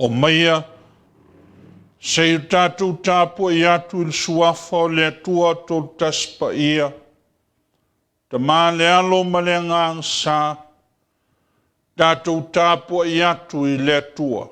Omaia se i o tatou tapuai atu i le Suafa o le Atua Toatasi Paia, Tama le Alo ma le Agaga Sa, tatou tapuai atu i le Atua.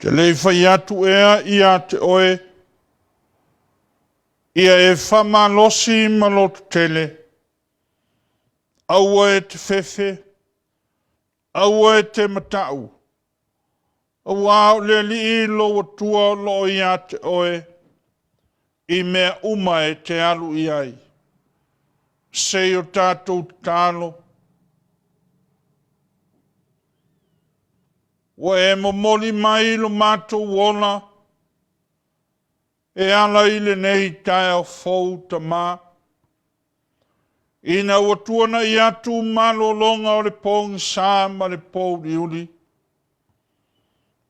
Te le i fai atu ea ia te oe, ia e faamalosi ma lototele, aua e te fefe, aua e te matau, aua o le Alii lou Atua o lo o ia te oe i mea uma e te alu i ai. Se i o tatou tatalo. Ua e momoli mai lo matou ola e ala i lenei taeao fou, Tama, ina ua tuanai atu malologa o le pogisa ma le pouliuli,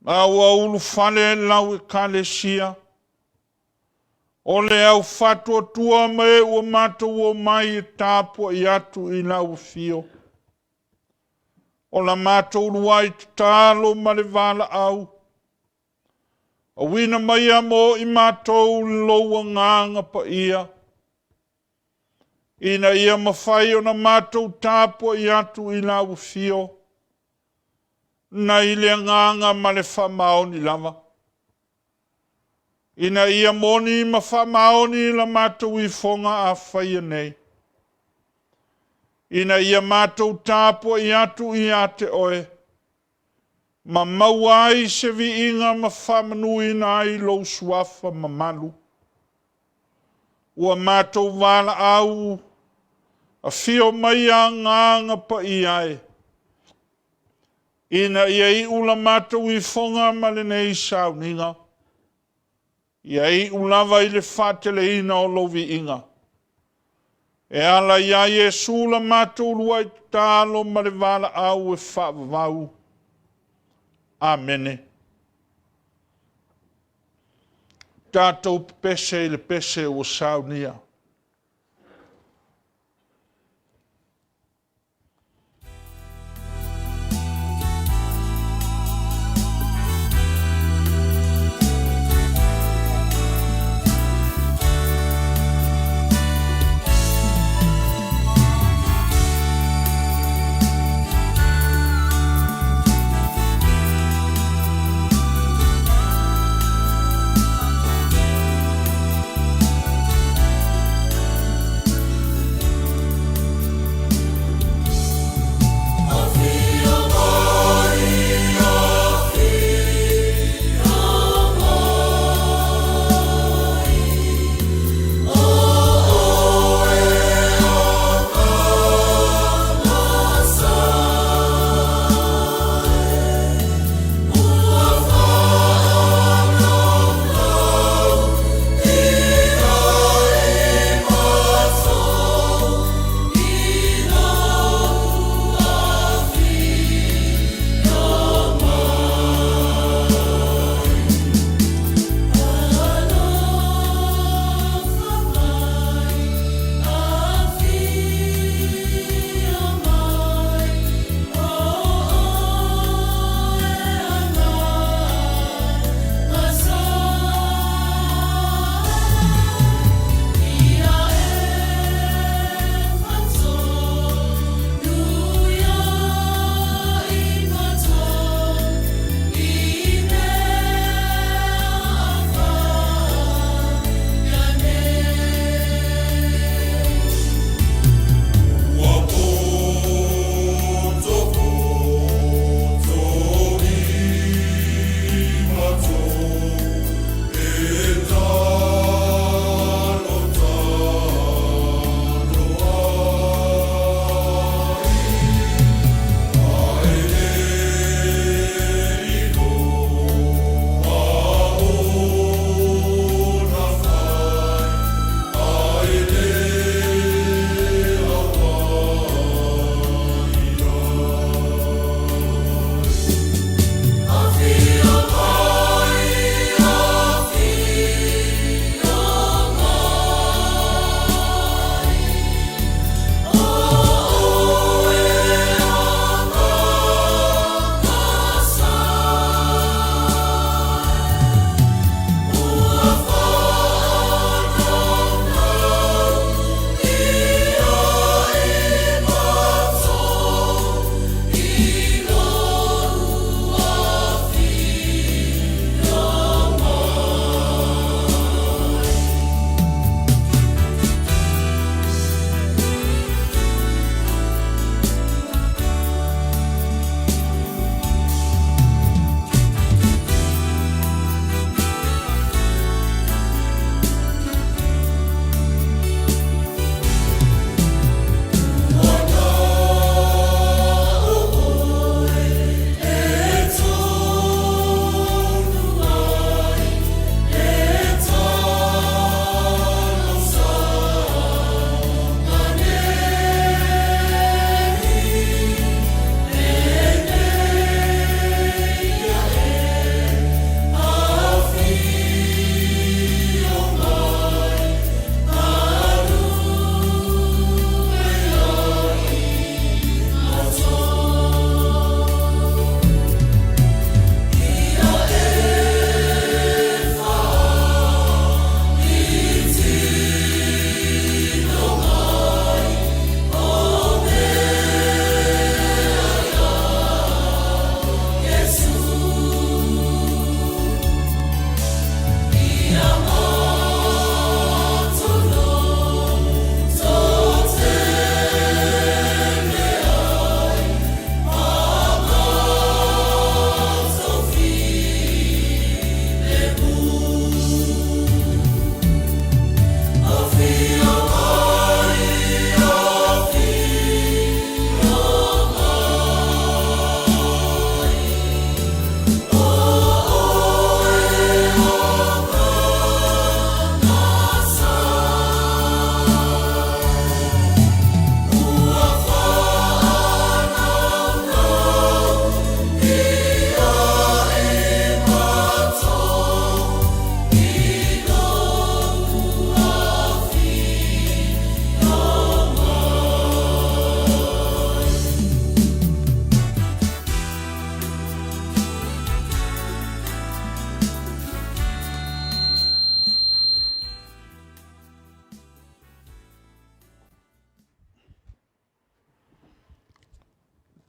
ma ua ulufale lau Ekalesia, o le au faatuatua ma e ua matou omai e tapuai atu i lau afio. O la matou uluai tatalo ma le valaau, auina maia mo i matou lou Agaga Paia, ina ia mafai ona matou tapuai atu i lau afio, nai le agaga ma le faamaoni lava, ina ia moni ma faamaoni la matou ifoga a faia nei, ina ia matou tapuai atu ia te oe, ma maua ai se viiga ma faamanuina ai lou Suafa mamalu. Ua matou valaau, afio maia Agaga Paia e, ina ia iu la matou ifoga ma lenei sauniga, ia iu lava i le faateleina o lou viiga. E ala ia Iesu la matou uluai tatalo ma le valaau e faavavau. Amene. Tatou pepese i le pese ua saunia.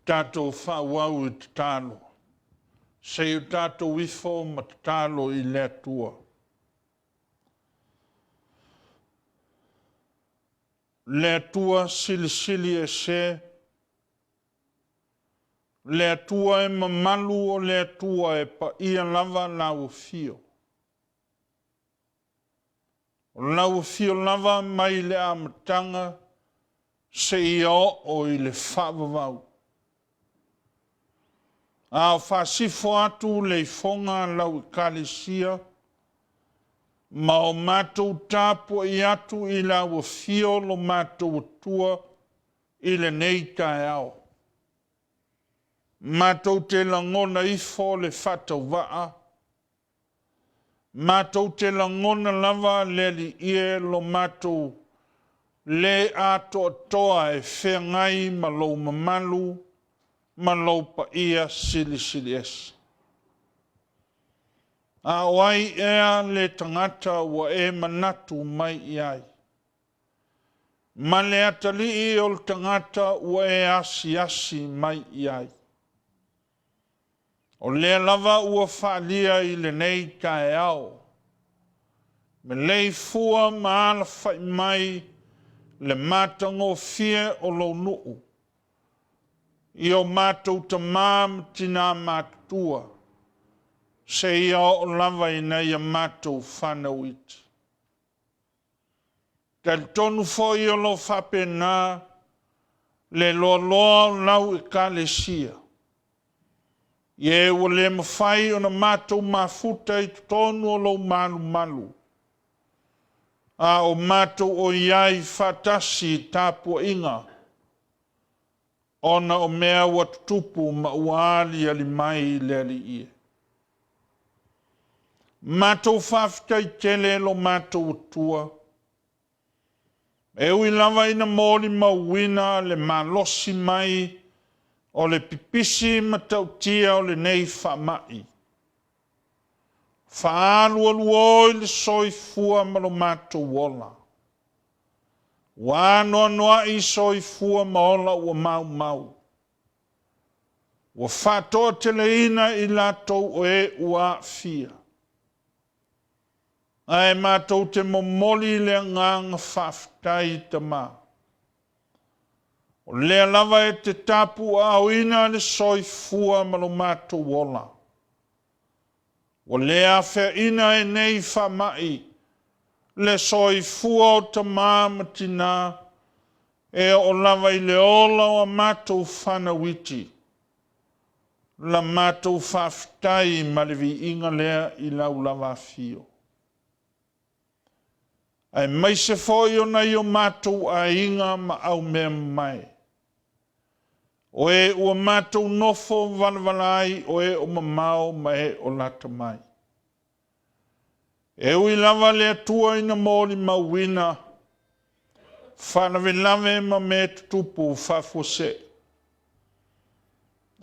Tatou faaauau i tatalo. Se i o tatou ifo ma tatalo i le Atua. Le Atua silisili ese, le Atua e mamalu o le Atua e paia lava lau afio. O lau afio lava mai le amataga seia oo i le faavavau. A o faasifo atu le ifoga a lau Ekalesia ma o matou tapuai atu i lau afio lo matou Atua i lenei taeao, matou te lagona ifo le faatauvaa, matou te lagona lava le Alii e lo matou le atoatoa e feagai ma lou mamalu ma lou paia silisili ese. A o ai ea le tagata ua e manatu mai i ai, ma le atalii o le tagata ua e asiasi mai i ai? O lea lava ua faaalia i lenei taeao, maleifua ma alafai mai le matagofie o lou nuu i o matou tama ma tina matutua, seia oo lava i nai a matou fanau iti. E talitonu foi o lo o faapena le loaloa o lau Ekalesia, i e ua le mafai ona matou mafuta i totonu o lou malumalu, a o matou o i ai faatasi i tapuaiga ona o mea ua tutupu ma ua aliali mai le Alii e. Matou faafetai tele lo matou Atua, e ui lava ina molimauina le malosi mai o le pipisi matautia o lenei faamai, faaalualuo i le soifua ma lo matou ola, ua anoanoai soifua ma ola ua maumau, ua faatoateleina i latou o e ua aafia, ae matou te momoli le agaga faafetai i Tama, o lea lava e te tapuaaoina le soifua ma lo matou ola, ua le afeaina e nei faamai le soifua o tama ma tina e oo lava i le ola o a matou fanau iti. La matou faafetai ma le viiga lea i lau lava afio, aemaise foi o nai o matou aiga ma aumeamamae, o e ua matou nofo valavala ai, o e o mamao ma e o lata mai. E ui lava le Atua ina molimauina faalavelave ma mea tutupu faafuasei,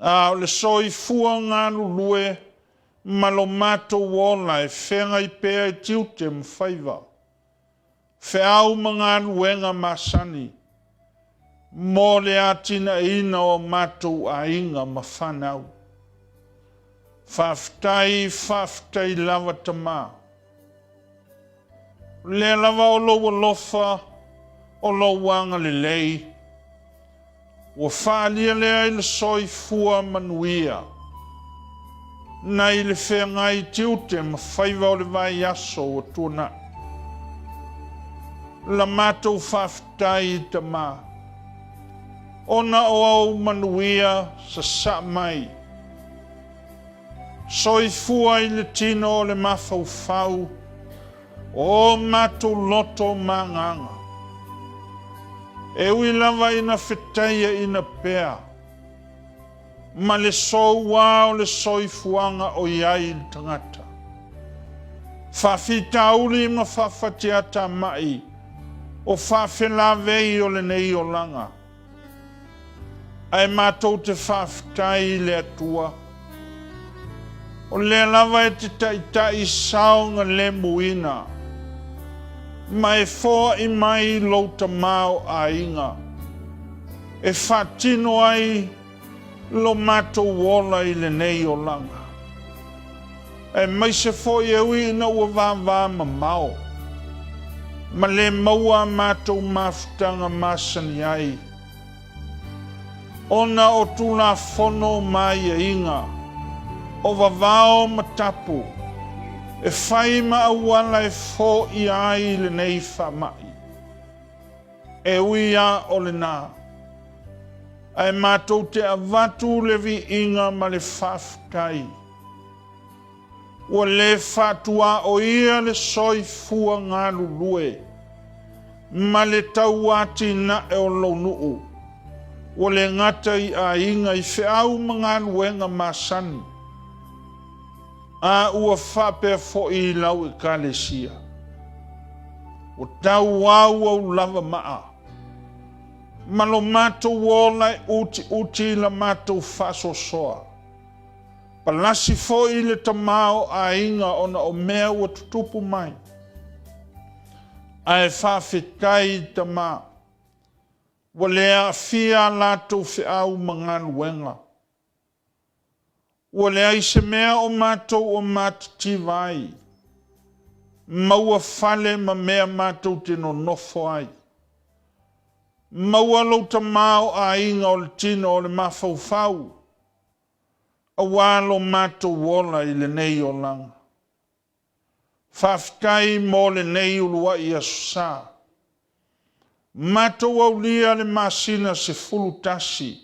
a o le soifua galulue ma lo matou ola e feagai pea i tiute ma faiva, feau ma galuega masani mo le atinaeina o matou aiga ma fanau. Faafetai, faafetai lava Tama. O lea lava o lou alofa, o lou agalelei, ua faaalia lea i le soifua manuia, nai le feagai tiute ma faiva o le vaiaso ua tuanai. La matou faafetai i Tama, ona o au manuia sasaa mai, soifua i le tino o le mafaufau o matou loto ma agaga. E ui lava ina fetaiaina pea ma le soua o le soifuaga o i ai le tagata, faafitauli ma faafatiatamai o faafelavei o lenei olaga, ae matou te faafetai i le Atua, o lea lava e te taitai saogalemuina ma e foai mai lou tamaoaiga e faatino ai Lo matou ola i lenei olaga. Aemaise foi e ui ina ua vavamamao ma le maua a matou mafutaga masani ai, ona o Tulafono ma aiaiga, o vavao ma tapu, e fai ma auala e foia ai lenei faamai. E ui lava o lena, ae matou te avatu le viiga ma le faafetai. Ua le faatuaoia le soifua galulue ma le tauatinae o lou nuu, ua le gata i aiga, i feau ma galuega masani, a ua faapea foi i lau Ekalesia. Ua tauauau lava maa ma lo matou ola e utiuti i la matou faasoasoa. Palasi foi le tamaoaiga ona o mea ua tutupu mai. Ae faafetai i Tama, ua le aafia a latou feau ma galuega. Ua leai se mea o matou o matitiva ai, maua fale ma mea matou te nonofo ai. Maua lou tamaoaiga o le tino o le mafaufau, aua lo matou ola i lenei olaga. Faafetai mo lenei uluai Aso Sa. Matou aulia le masina 11,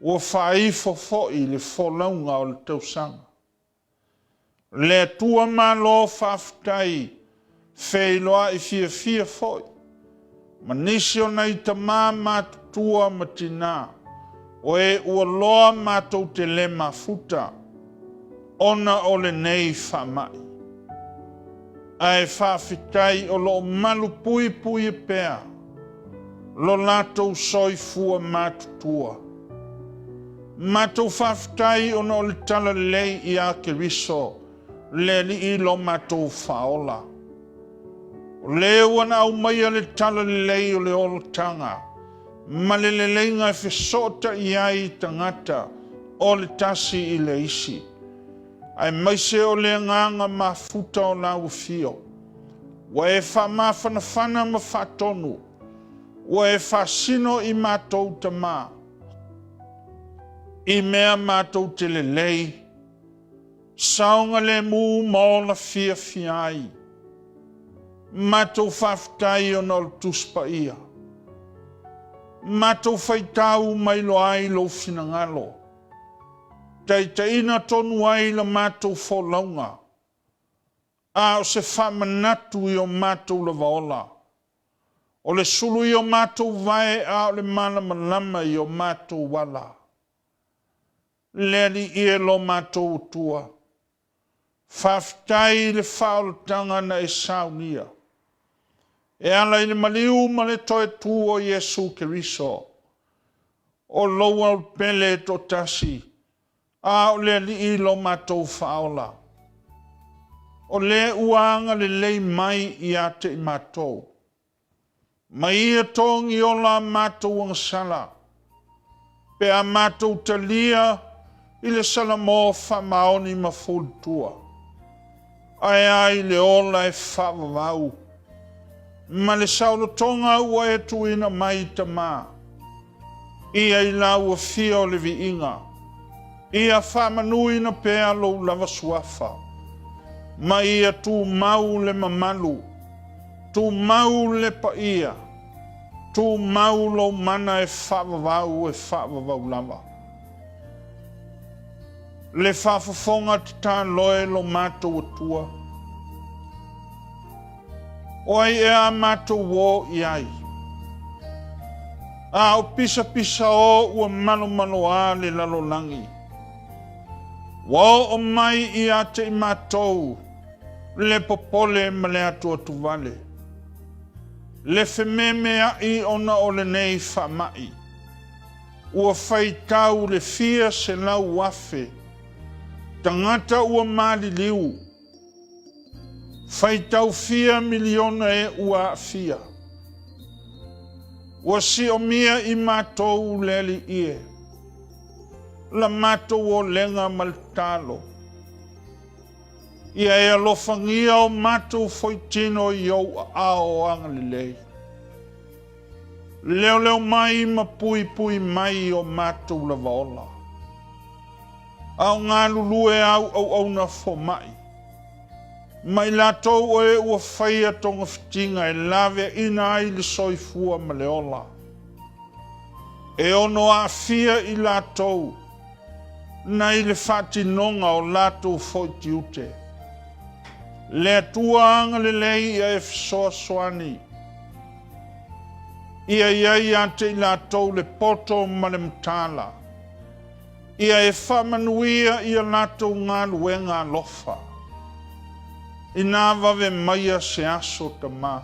ua faaifo foi le folauga o le tausaga. Le Atua malo faafetai, feiloai fiafia foi ma nisi o nai tama matutua ma tina o e ua loa matou te le mafuta ona o lenei faamai. Ae faafetai o lo o malupuipuia pea lo latou soifua matutua. Matou faafetai ona o le talalelei ia Keriso le Alii lo matou Faaola. O le ua na aumaia le talalelei o le olataga ma le leleiga e fesootai ai tagata o le tasi i le isi, aemaise o le agaga mafuta o lau afio. Ua e faamafanafana ma faatonu, ua e faasino i matou tama, i mea matou te lelei, saogalemu ma ola fiafia ai. Matou faafetai ona o le Tusi Paia. Matou faitau ma iloa ai lou finagalo. Taitaiina tonu ai la matou folauga, a o se faamanatu i o matou lava ola. O le sulu i o matou vae a o le malamalama i o matou ala. Le Alii e lo matou Atua, faafetai i le faaolataga na e saunia e ala i le maliu ma le toe tu o Iesu Keriso, o lou aupele e toatasi, a o le Alii lo matou Faaola. O le ua agalelei mai ia te i matou, ma ia togiola a matou agasala, pe a matou talia i le salamo faamaoni ma fulitua, ae a i le ola e faavavau, ma le saolotoga ua e tuuina mai, Tama, ia i lau afio le viiga, ia faamanuina pea lou lava suafa, ma ia tumau le mamalu, tumau le paia, tumau lou mana e faavavau e faavavau lava. Le faafofoga tatalo e lo matou Atua, o ai ea a matou o i ai? A o pisapisao ua malomaloa le lalolagi, ua oo mai ia te i matou le popole ma le atuatuvale, le fememeai ona o lenei faamai. Ua faitau le fia 100,000 tagata ua maliliu, faitau fia miliona e ua aafia. Ua siomia i matou le Alii e. La matou olega ma le tatalo. Ia e alofagia o matou foitino i ou aao agalelei. Leoleo mai ma puipui mai i o matou lava ola. A o galulue au auauna fomai, ma i latou o e ua faia togafitiga e laveaina ai le soifua ma le ola, e ono aafia i latou nai le faatinoga o latou foi tiute. Le Atua agalelei ia e fesoasoani, ia i ai ia te i latou le poto ma le mataala, ia e faamanuia i a latou galuega alofa. Inā vave maia se aso Tama,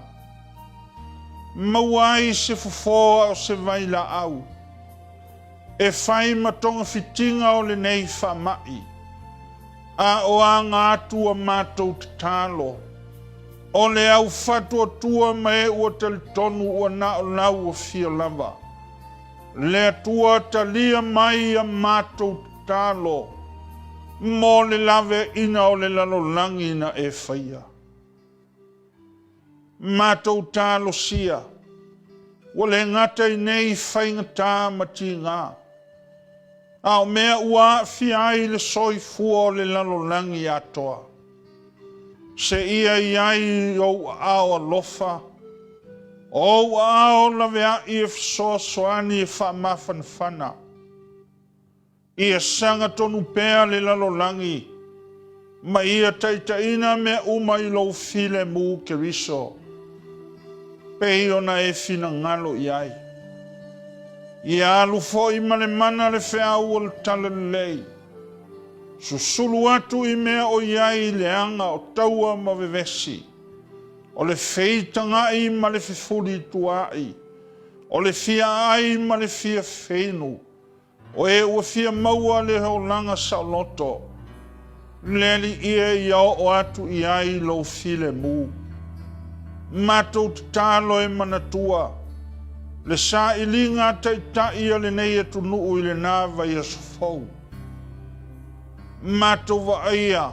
maua ai se fofo a o se vailaau, e fai ma togafitiga o lenei faamai, a o aga atu a matou tatalo, o le au faatuatua ma e ua talitonu ua na o lau afio lava. Le Atua talia mai a matou tatalo mo le laveaiina o le lalolagi na e faia. Matou talosia, ua le gata i nei faigata ma tiga, a o mea ua aafia ai le soifua o le lalolagi atoa. Seia i ai ou aao alofa, o ou aao laveai e fesoasoani e faamafanafana. Ia sagatonu pea le lalolagi ma ia taitaiina mea uma i lou filemu Keriso, pei ona e finagalo i ai. Ia alu foi ma le mana le feau o le Talalelei, susulu atu i mea o i ai leaga o taua ma vevesi, o le feitaga'i ma le fefulituaai, o le fia aai ma le fia feinu, O e ua fia maua le olaga saoloto, le Alii e, ia oo atu i ai lou filemu. Matou tatalo e manatua le sailiga a taitai a lenei atunuu i lena vaiaso fou. Matou vaaia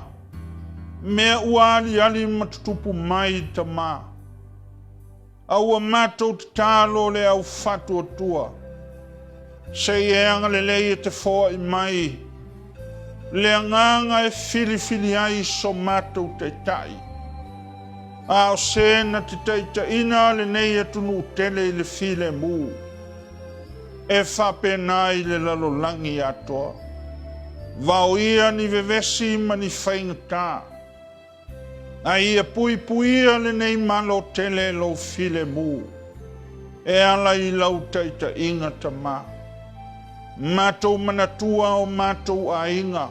mea ua aliali ma tutupu mai, Tama. A ua matou tatalo le au faatuatua, se i e agalelei e te foai mai le agaga e filifili ai so matou Taitai, a o se na te taitaiina lenei atunuu tele i le filemu, e faapena i le lalolagi atoa. Vaoia ni vevesi ma ni faigata. A ia puipuia lenei Malo tele lou filemu e ala i lau taitaiga Tama. Matou manatua o matou aiga,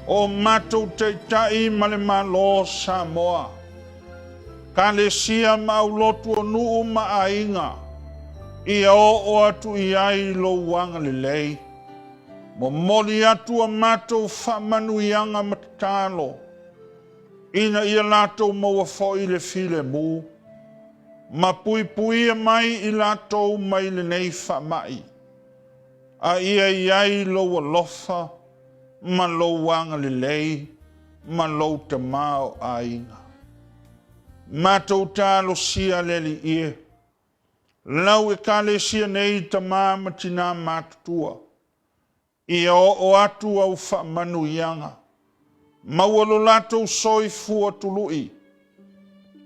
o matou taitai ma le Malo o Samoa, Kalesia ma aulotu o nuu ma aiga, ia oo atu i ai lou agalelei. Momoli atu a matou faamanuiaga ma tatalo ina ia latou maua foi le filemu ma puipuia mai i latou mai lenei faamai, a ia i ai lou alofa ma lou agalelei ma lou tamaoaiga. Matou talosia le Alii e, lau Ekalesia nei tama ma tinā matutua, ia oo atu au faamanuiaga, maua lo latou soifua tului,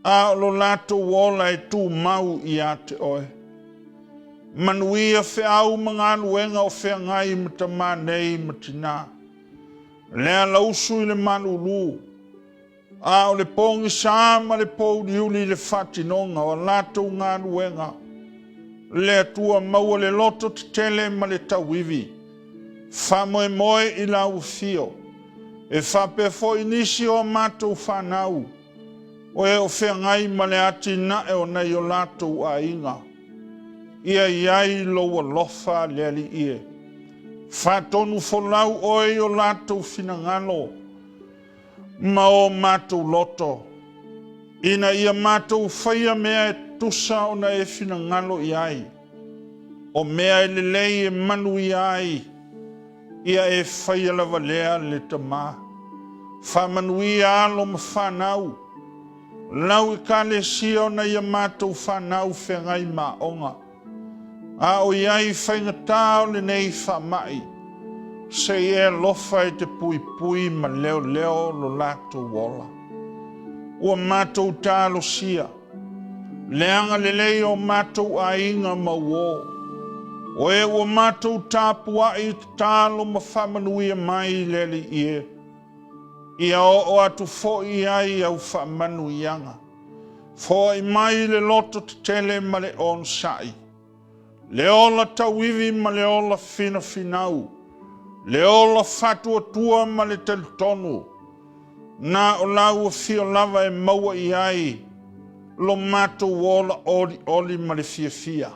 a o lo latou ola e tumau ia te oe. Manuia feau ma galuega o feagai ma tama nei ma tinā, le alausu i le malulu, a o le pogisa ma le pouliuli i le faatinoga o a latou galuega. Le Atua maua le loto tetele ma le tauivi, faamoemoe i lau afio, e faapea foi nisi o a matou fanau, o e o feagai ma le atinae o nai o latou aiga. Ia i ai lou alofa le Alii e. Faatonu folau oe i o latou finagalo, ma o matou loto, ina ia matou faia mea e tusa ona e finagalo i ai, o mea e lelei e manuia ai Ia e faia lava lea le Tama. Faamanuia alo ma fanau, lau Ekalesia o nai a matou fanau feagai ma aoga, a o i ai faigata o lenei faamai, se i e alofa e te puipui ma leoleo lo latou ola. Ua matou talosia le agalelei o matou aiga ma uo, o e ua matou tapuai tatalo ma faamanuia mai le Alii e, ia oo atu foi i ai au faamanuiaga. Foai mai le loto tetele ma le onosai, le ola tauivi ma le ola finafinau, le ola faatuatua ma le talitonu, na o lau afio lava e maua i ai lo matou ola olioli ma le fiafia.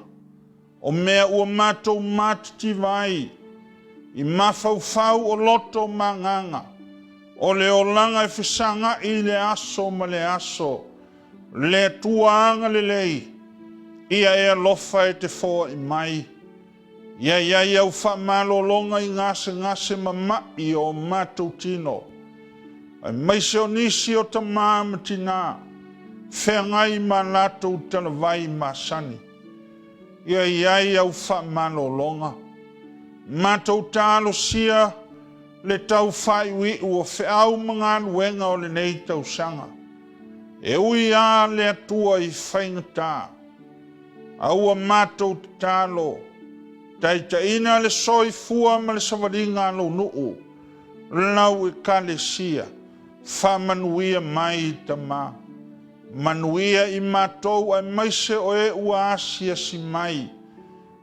O mea ua matou matitiva ai i mafaufau o loto ma agaga, o le olaga e fesagai i le aso ma le aso, le Atua agalelei, ia e alofa e te foai mai. Ia i ai au faamalologa i gasegase ma ma'i o matou tino, aemaise o nisi o tama ma tinā, feagai ma latou talavai masani. Ia i ai au faamalologa. Matou talosia le tau faaiuiu o feau ma galuega o lenei tausaga. E ui lava le Atua i faigata, a ua matou tatalo, taitaiina le soifua ma le savaliga a lou nuu, lau Ekalesia, faamanuia mai Tama. Manuia i matou aemaise o e ua asiasi mai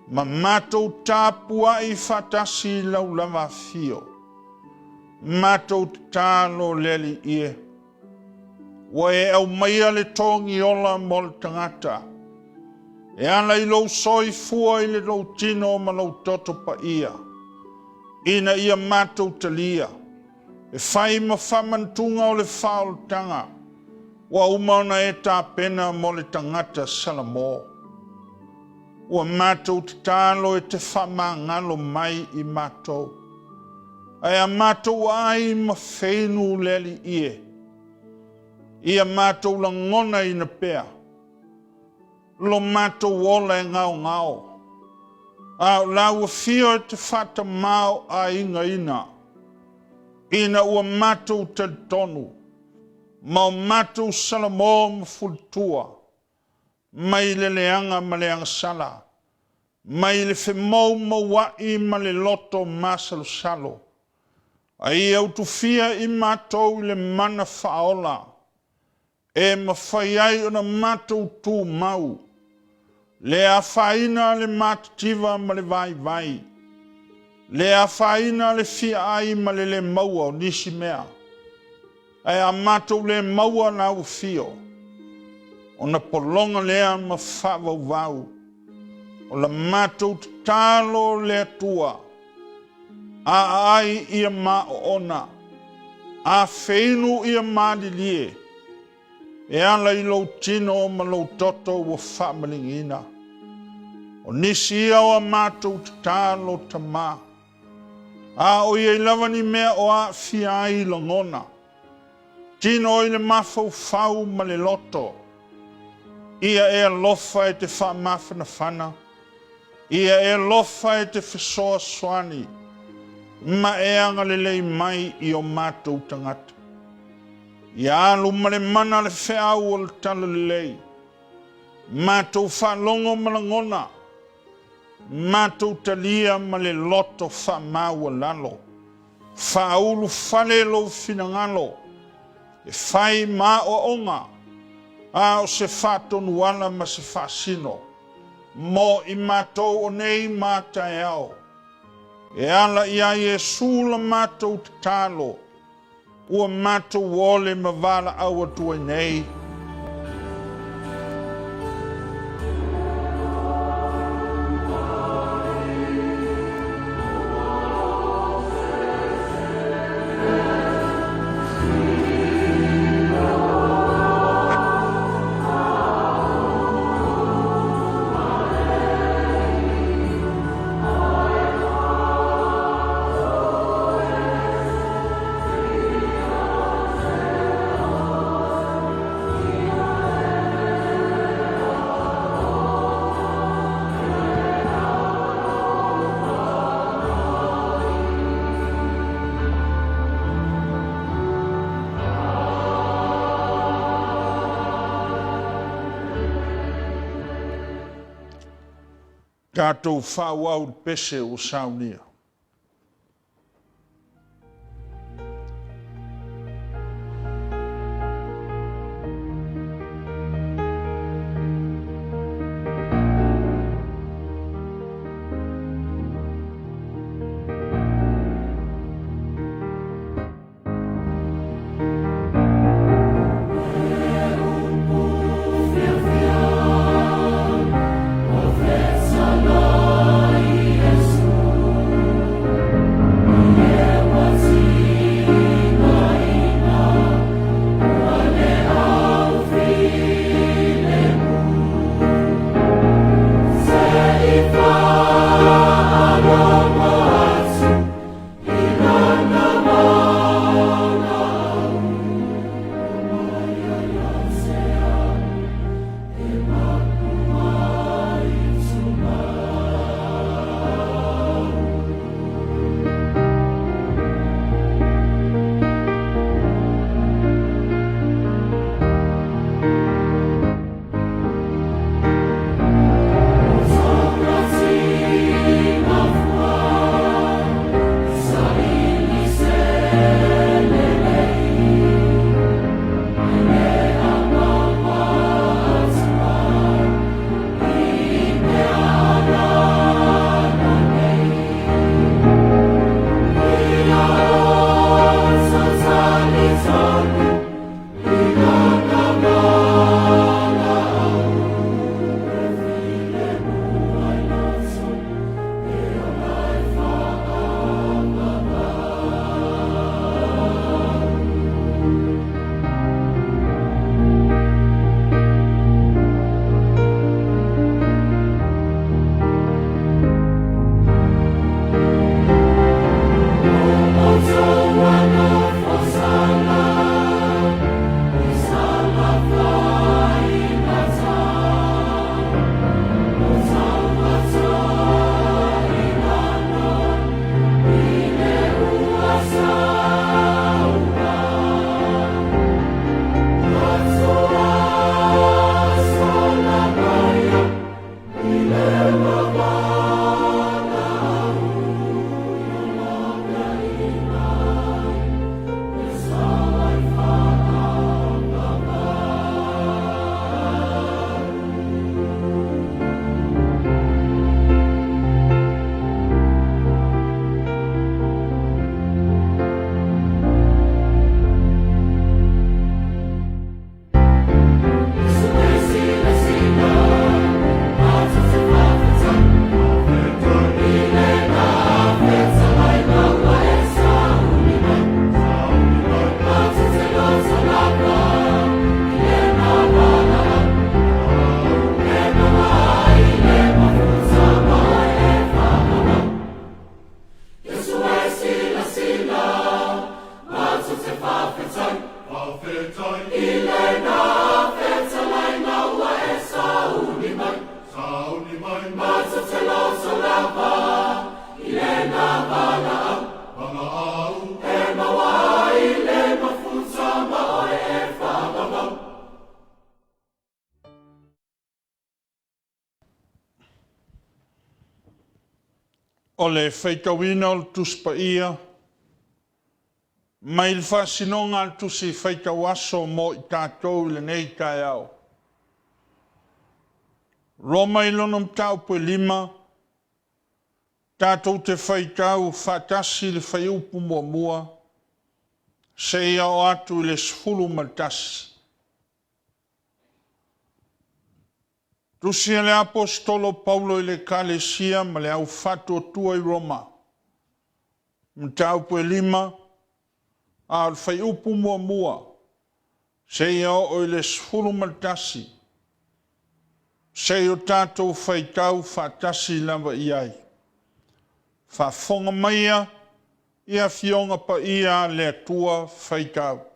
ma matou tapuai faatasi i lau lava afio. Matou tatalo le Alii e, ua e aumaia le togiola mo le tagata, e ala i lou soifua i le lou tino ma lou toto paia, ina ia matou talia, e fai ma faamanatuga o le faaolataga ua uma ona e tapena mo le tagata Salamo. Ua matou tatalo e te faamagalo mai i matou, ae a matou aai ma feinu le Alii e, ia matou lagonaina pea lo matou ola e gaogao, a o lau afio e te faatamaoaigaina, ina ua matou talitonu ma o matou Salamo ma fulitua mai le leaga ma le agasala, mai le femoumouai ma le loto masalosalo, a ia utufia i matou i le mana faaola e mafai ai ona matou tumau, le afaina le matitiva ma le vaivai, le afaina le fiaai ma le le maua o nisi mea, ae a matou le maua lau afio, ona pologa lea ma faavauvau, o la matou tatalo le Atua, aai ia maoona, a feinu ia malilie, e ala i lou tino ma lou toto ua faamaligiina. O nisi ia o a matou tatalo Tama, a o i ai lava ni mea o aafia ai lagona, tino i le mafaufau ma le loto, ia e alofa e te faamafanafana, ia e alofa e te fesoasoani, ma e agalelei mai i o matou tagata. Ia alu ma le mana le feau o le talalelei, matou faalogo ma lagona, matou talia ma le loto faamaualalo, faaulufale lou finagalo, e fai ma aoaoga, a o se faatonuala ma se faasino, mo i matou o nei ma taeao, e ala iā Iesu la matou tatalo, ua matou ole ma valaau atu ai nei. Tatou faaauau le pese ua saunia. O le faitauina o le Tusi Paia mai le faasinoga a le Tusi Faitau Aso mo i tatou i lenei taeao. Roma i lona mataupu e 5, tatou te faitau faatasi le fuaiupu 1 seia oo atu i le 11. Tusi a le Aposetolo Paulo i le Ekalesia ma le Au Faatuatua i Roma, mataupu e 5, a o le fuaiupu 1 seia oo i le 11, se i o tatou faitau faatasi lava i ai. Faafofoga maia i Afioga Paia a le Atua faitau.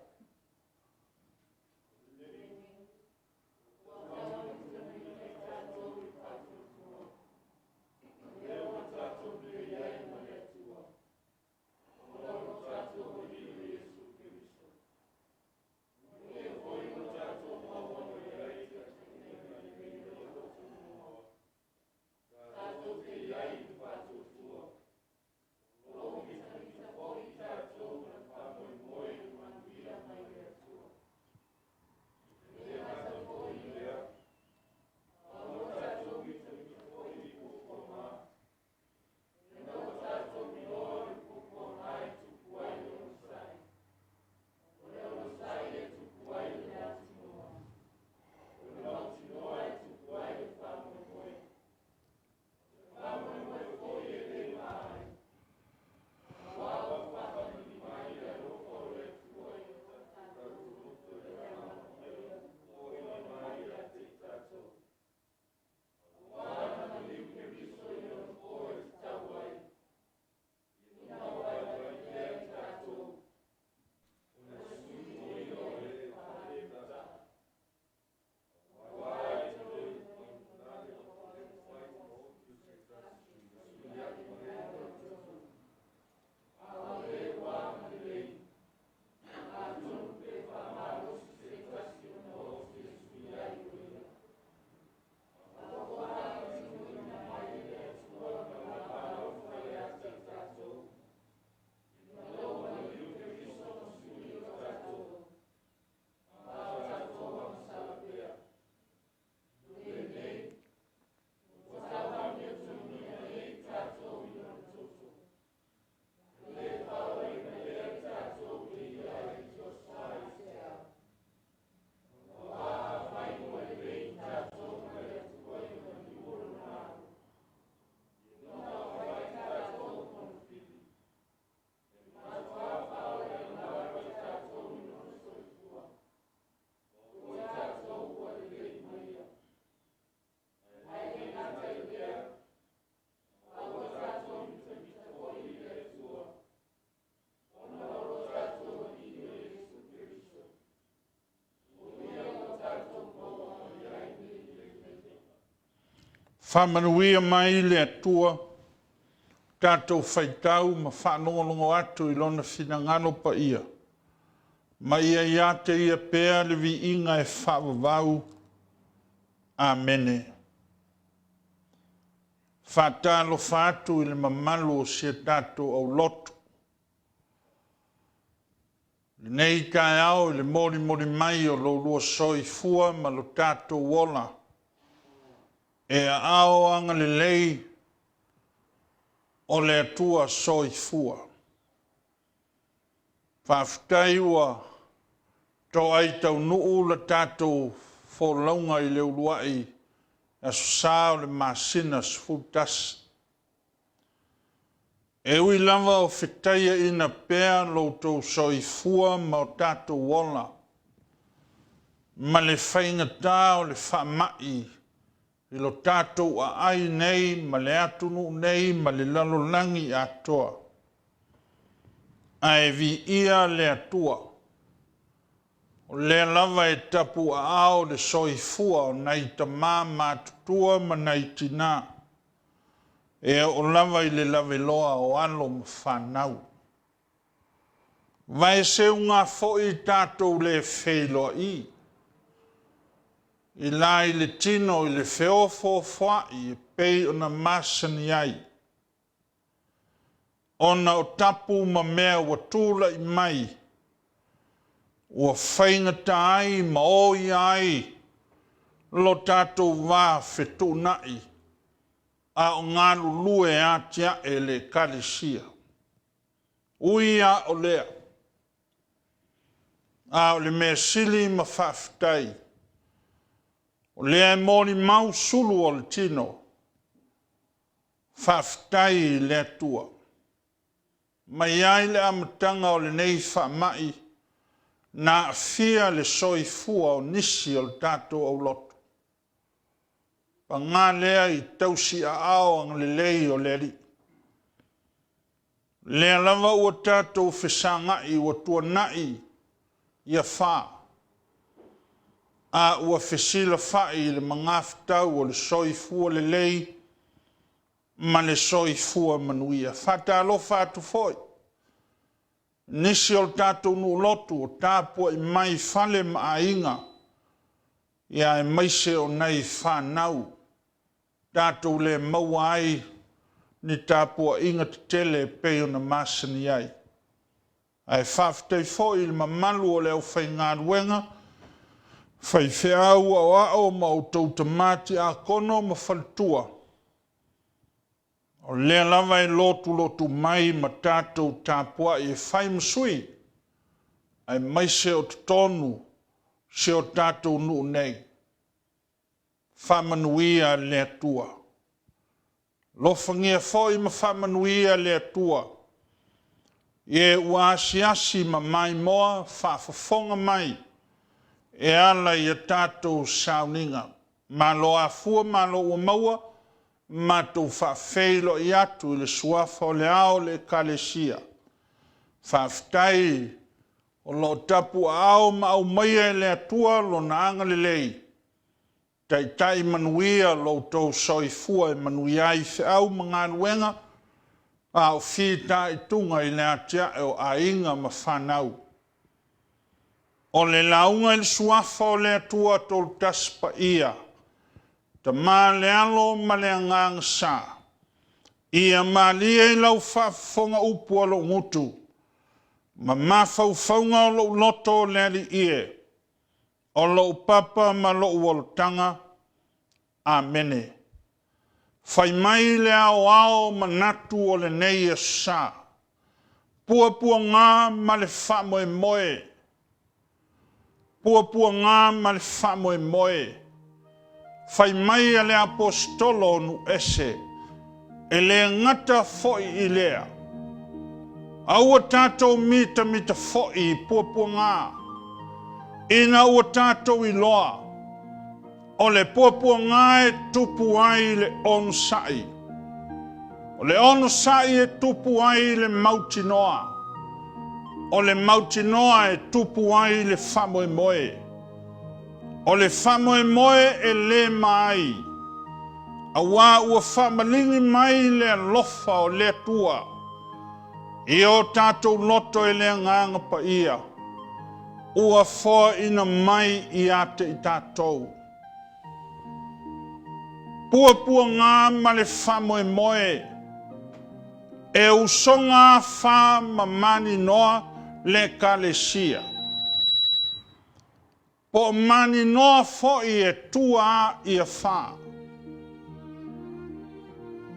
Faamanuia mai le Atua, tatou faitau ma faalogologo atu i Lona finagalo paia, ma ia ia te Ia pea le viiga e faavavau. Amene. Faatalofa atu i le mamalu o si a tatou aulotu, lenei taeao i le molimoli mai o lo oulua soifua ma lo tatou ola e aao agalelei o le Atua Soifua. Faafetai ua toai taunuu le tatou folauga i le uluai Aso Sa o le masina 11. E ui lava o fetaiaina pea lo outou soifua ma o tatou ola ma le faigata o le faamai i lo tatou aai nei ma le atunuu nei ma le lalolagi atoa, ae viia le Atua, o lea lava e tapuaao le soifua o nai tama matutua ma nai tina e oo lava i le laveloa o alo ma fanau. Vaeseuga foi tatou le feiloai i la i le tino i le feofoofoai e pei ona masani ai, ona o tapu ma mea ua tulai mai ua faigata ai ma oia ai lo tatou va fetuunai a o galulue atiae le Ekalesia. Ui lava o lea, a o le mea sili ma faafetai, o lea e molimau sulu o le tino, faafetai i le Atua. Mai lava i le amataga o lenei faamai na aafia le soifua o nisi o le tatou aulotu, paga lea i tausiaao agalelei o le Alii. O lea lava ua tatou fesagai ua tuanai afa, a ua fesilafai i le magafetau o le soifua lelei ma le soifua manuia. E faatalofa atu foi i nisi o le tatou nuu lotu o tapuai mai i fale ma aiga, aemaise o nai fanau tatou le maua ai ni tapuaiga tetele e pei ona masani ai. Ae faafetai foi i le mamalu o le aufaigaluega, faifeau aoao ma outou tama tiakono ma faletua, o lea lava e lotulotu mai ma tatou tapuai e fai ma sui, aemaise o totonu o si o tatou nuu nei. Faamanuia le Atua. Alofagia foi ma faamanuia le Atua i e ua asiasi ma maimoa faafofoga mai e ala i a tatou sauniga. Malo afua, malo ua maua. Matou faafeiloai atu i le suafa o le Ao o le Ekalesia. Faafetai o lo o tapuaaao ma aumaia e le Atua Lona agalelei, taitai manuia lo outou soifua e manuia ai feau ma galuega a o fitaituga i le atiae o aiga ma fanau. O le lauga i le Suafa o le Atua Toolutasi Paia, Tama le Alo ma le Agaga Sa, ia malie i lau faafofoga upu a lou gutu ma mafaufauga o lou loto le Alii e, o lou papa ma lou olataga. Amene. Fai mai le aoao manatu o lenei Aso Sa, puapuaga ma le faamoemoe, puapuaga ma le faamoemoe. Fai mai a le Aposetolo o Nu'u-ese, e le gata foi i lea, aua tatou mitamita foi i puapuaga, ina ua tatou iloa, o le puapuaga e tupu ai le onosai, o le onosai e tupu ai le mautinoa, o le mautinoa e tupu ai le faamoemoe, o le faamoemoe e lema ai. Auā ua faamaligi mai le alofa o le Atua i o tatou loto e le Agaga Paia, ua foaina mai ia te i tatou. Puapuaga ma le faamoemoe e usoga afa ma maninoa le Ekalesia. Po o maninoa foi e tua ia fa.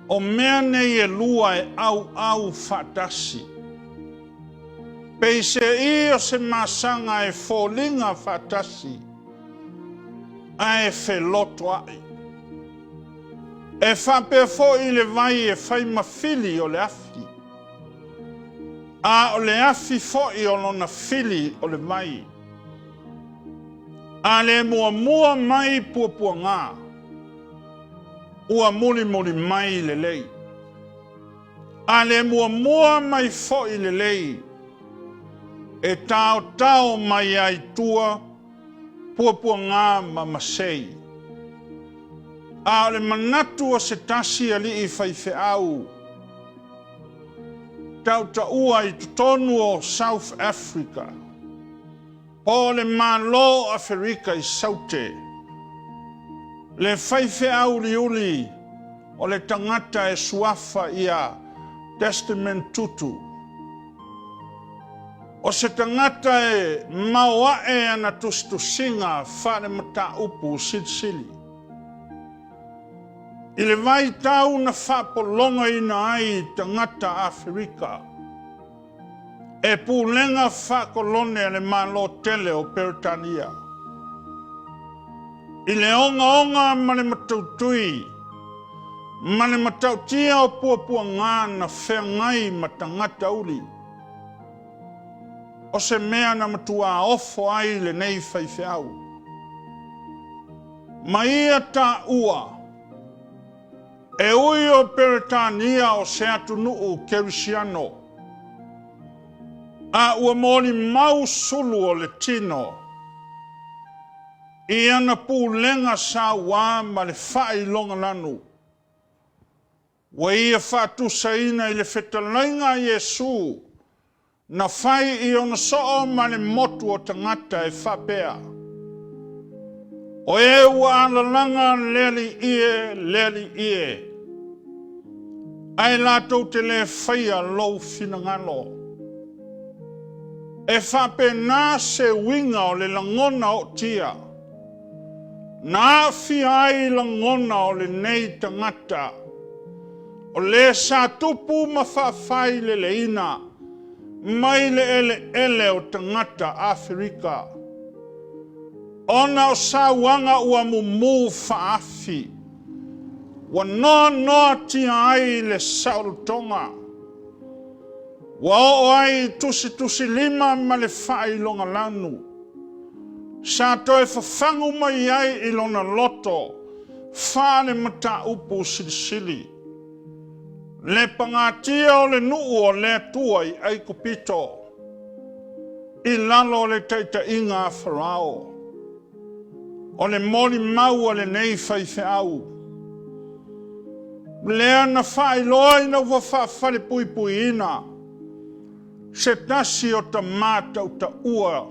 O mea nei e lua e auau faatasi. Peiseai o se masaga e foliga faatasi ae felotoa'i. E faapea foi le vai e fai ma fili o le afi, a o le afi foi o lona fili o le vai. A le muamua mai puapuaga, ua mulimuli mai lelei. A le muamua mai foi lelei, e taotao mai lava i tua puapuaga ma masei. A o le manatu o se tasi alii faifeau tautaua i totonu o South Africa, po o le Malo o Aferika i Saute, le faifeau uliuli o le tagata e suafa ia Desmond Tutu. O se tagata e maoae ana tusitusiga faale-mataupu silisili. I le vaitau na faapologaina ai tagata Aferika e pulega faakolone a le Malo tele o Peretania, i le ogaoga ma le matautui ma le matautia o puapuaga na feagai ma tagata uli, o se mea na matuā ofo ai lenei faifeau. Ma ia taua, e ui o Peretania o se atunuu kerisiano, a ua molimau sulu o le tino i ana pulega sauā ma le faailogalanu, ua ia faatusaina i le fetalaiga a Iesu na fai i ona soo ma le motu o tagata e faapea, O e ua alalaga le Alii e, le Alii e, ae latou te le faia lou finagalo. E faapena se uiga o le lagona ootia na aafia ai lagona o lenei tagata o le sa tupu ma faafaileleina mai le eleele o tagata Aferika, ona o sauaga ua mumu faaafi, ua noanoatia ai le saolotoga, ua oo ai i tusitusilima ma le faailogalanu, sa toe fafagu mai ai i lona loto faale-mataupu silisili le pagatia o le nuu o le Atua i Aikupito i lalo o le taitaiga a Farao. O le molimau a lenei faifeau, lea na faailoa ina ua faafalepuipuiina se tasi o tamā tautaua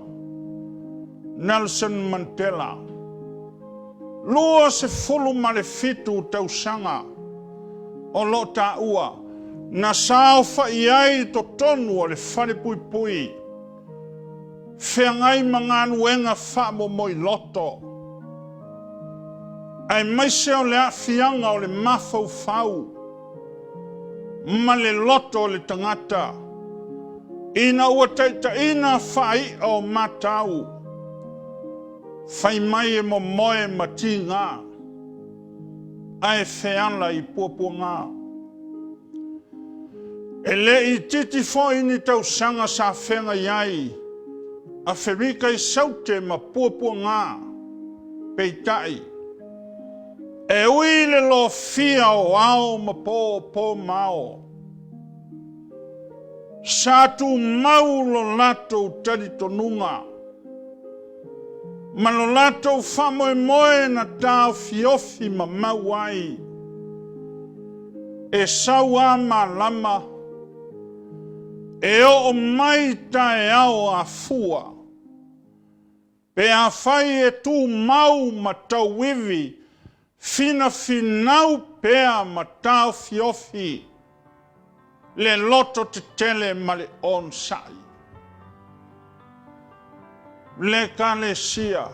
Nelson Mandela, 27 tausaga o lo o taua, na saofa'i ai i totonu o le falepuipui, feagai ma galuega faamomoiloto, aemaise o le aafiaga o le mafaufau ma le loto o le tagata, ina ua taitaiina faai'a o matau, fai mai e momoe ma tiga, ae feala i puapuaga. E le itiiti foi ni tausaga sa feagai ai Aferika i Saute ma puapuaga, peitai, e ui i le lofia o ao ma po, po ma ao, sa tumau lo latou talitonuga ma lo latou faamoemoe na taofiofi ma mau ai. E sau a malama, e oo mai taeao afua, pe afai e tumau ma tauivi, finafinau pea ma taofiofi le loto tetele ma le onosai. Le Ekalesia,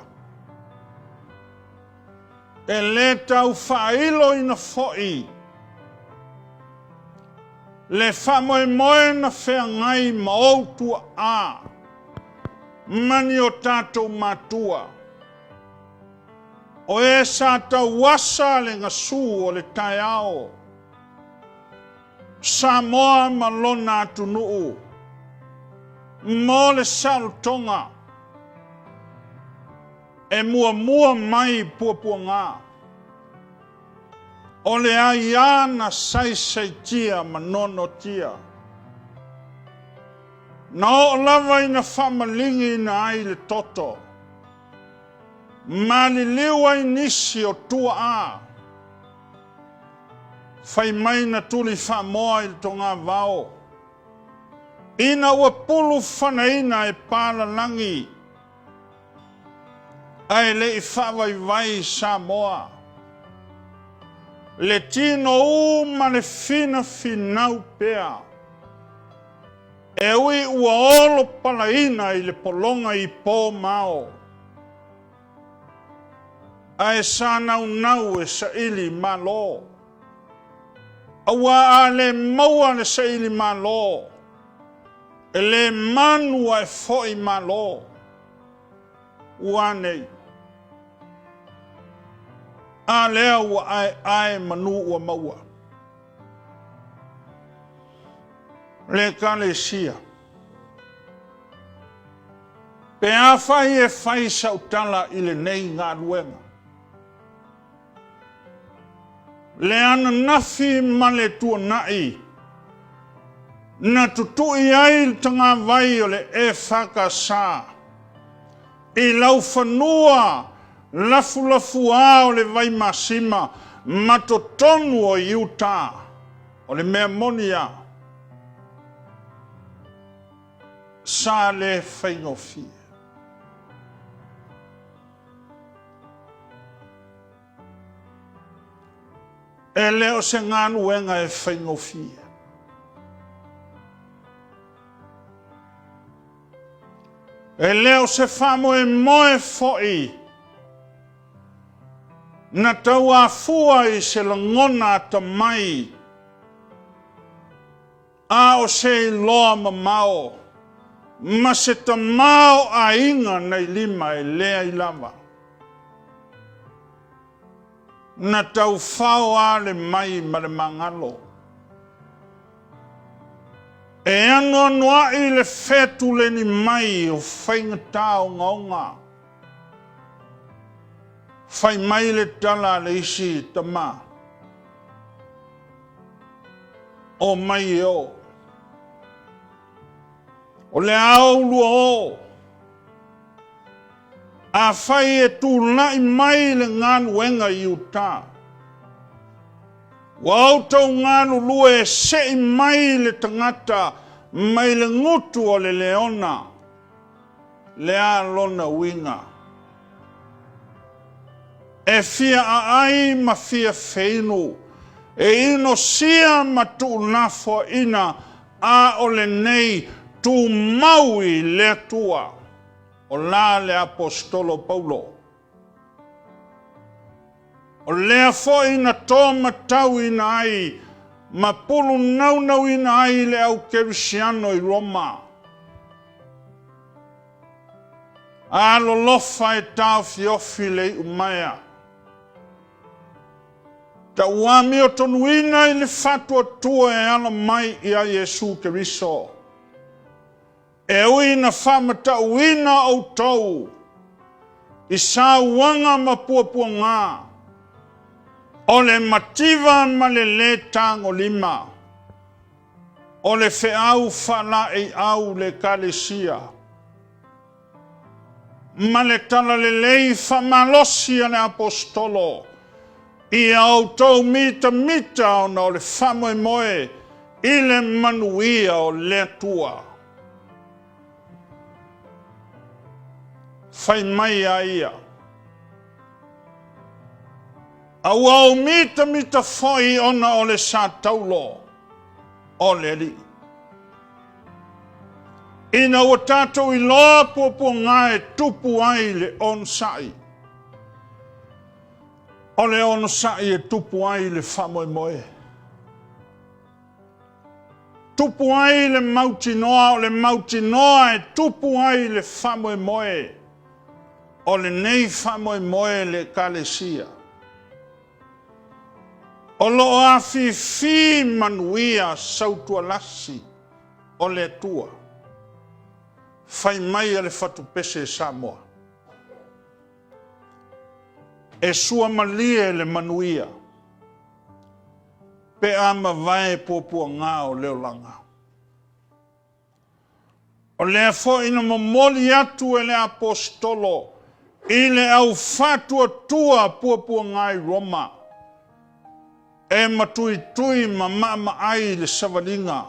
e le tau faailoina foi le faamoemoe na feagai ma ou tuaa ma ni o tatou matua, o e sa tauasa le gasu o le taeao, Samoa ma lona atunuu, mo le saolotoga e muamua mai puapuaga, o le aia na saisaitia ma noanoatia, na oo lava ina faamaligiina ai le toto, maliliu ai nisi o tuaa, fai mai na tuli faamoa i le togavao, ina ua pulufanaina e palalagi ae le i faavaivai Samoa, le tinou ma le finafinau pea, e ui ua olo palaina i le pologa i po ma ao, ae sa naunau e saili malo. Aua a le maua le saili malo, e le manu ae foi malo. Ua nei. A lea ua aeae manu ua maua. Le Ekalesia. Pe afai e fai sau tala i lenei galuega, le ananafi ma le tuanai na tutui ai le tagavai o le EFKS i laufanua lafulafuā o le Vaimasima ma totonu o Iuta, o le mea moni a, sa le faigofie. E le o se galuega e faigofie. E le o se faamoemoe foi na tauafua i se lagona atamai, a o se iloa mamao ma se tamaoaiga nai lima e leai lava. Na taufao lava le mai ma le magalo. E anoanoai le fetuleni mai o faigata ogaoga. Fai mai le tala a le isi tama, Omai e o. O le a oulua o. Afai e tulai mai le galuega i uta, ua outou galulue e se'i mai le tagata mai le gutu o le leona, le a lona uiga? E fia aai ma fia feinu, e inosia ma tuulafoaina, a o lenei tumau i le Atua. O la le Aposetolo Paulo. O lea foi na tomatauina ai ma pulunaunauina ai le au kerisiano i Roma. Alolofa e taofiofi le iumaea. Tauamiotonuina i le faatuatua e ala mai ia Iesu Keriso. E ui na faamatauina outou i sauaga ma puapuaga, o le mativa ma le lē tagolima, o le feau faalaeiau le Ekalesia, ma le talalelei faamalosi a le Aposetolo. Ia outou mitamita ona o le faamoemoe i le manuia o le Atua. Fai mai a ia, a ua ou mitamita foi ona o le sa taulo o le Alii. Ina ua tatou iloa puapuaga e tupu ai le onosai, o le onosai e tupu ai le faamoemoe. Tupu ai le mautinoa, o le mautinoa e tupu ai le faamoemoe. O lenei faamoemoe le Ekalesia. O lo o afifi manuia sautualasi o le Atua. Fai mai a le fatupese Samoa. E suamalie le manuia pe a mavae puapuaga o le olaga. O lea foi na momoli atu e le Aposetolo i le au faatuatua puapuaga i Roma, e matuitui ma maamaai le savaliga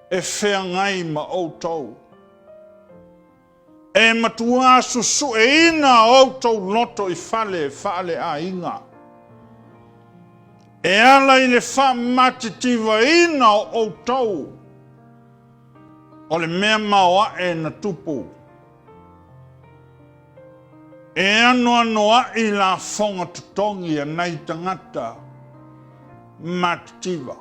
e feagai ma outou. E matua susueina outou loto i fale faaleaiga, e ala i le faamatitivaina o outou o le mea maoae na tupu. E anoanoai lafoga totogi a nai tagata matitiva.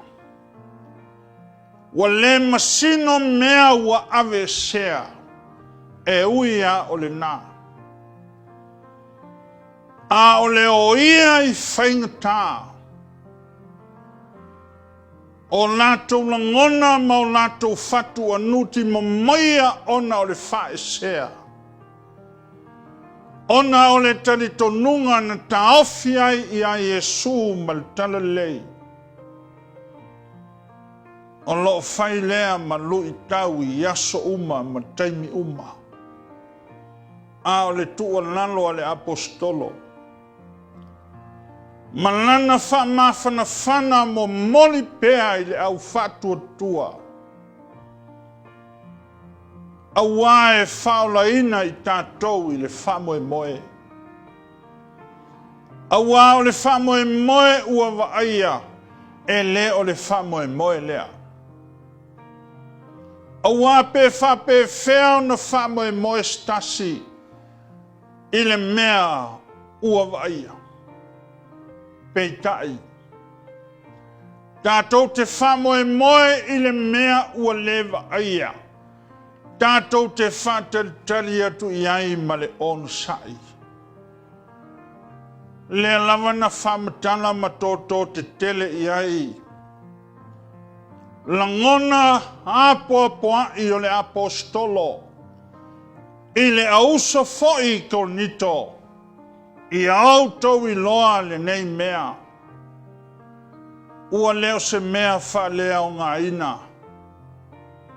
Ua le masino mea ua aveesea, e ui lava o lena. A o le o ia i faigata, o latou lagona ma o latou fatu ua nuti mamaia ona o le faaesea, ona o le talitonuga na taofi ai ia Iesu ma le Talalelei. O lo o fai lea ma luitau i aso uma ma taimi uma. A o le tuualalo a le Aposetolo, ma lana faamafanafana momoli pea i le au faatuatua, aua e faaolaina i tatou i le faamoemoe. Aua o le faamoemoe ua vaaia, e le o le faamoemoe lea. Aua pe faapefea ona faamoemoe se tasi i le mea ua vaaia. Peitai, tatou te faamoemoe i le mea ua le vaaia, tatou te faatalitali atu i ai ma le onosai. Lea lava na faamatala ma toto tetele i ai lagona apoapoai o le Aposetolo i le auso foi i Korinito, ia outou iloa lenei mea, ua le o se mea faaleaogaina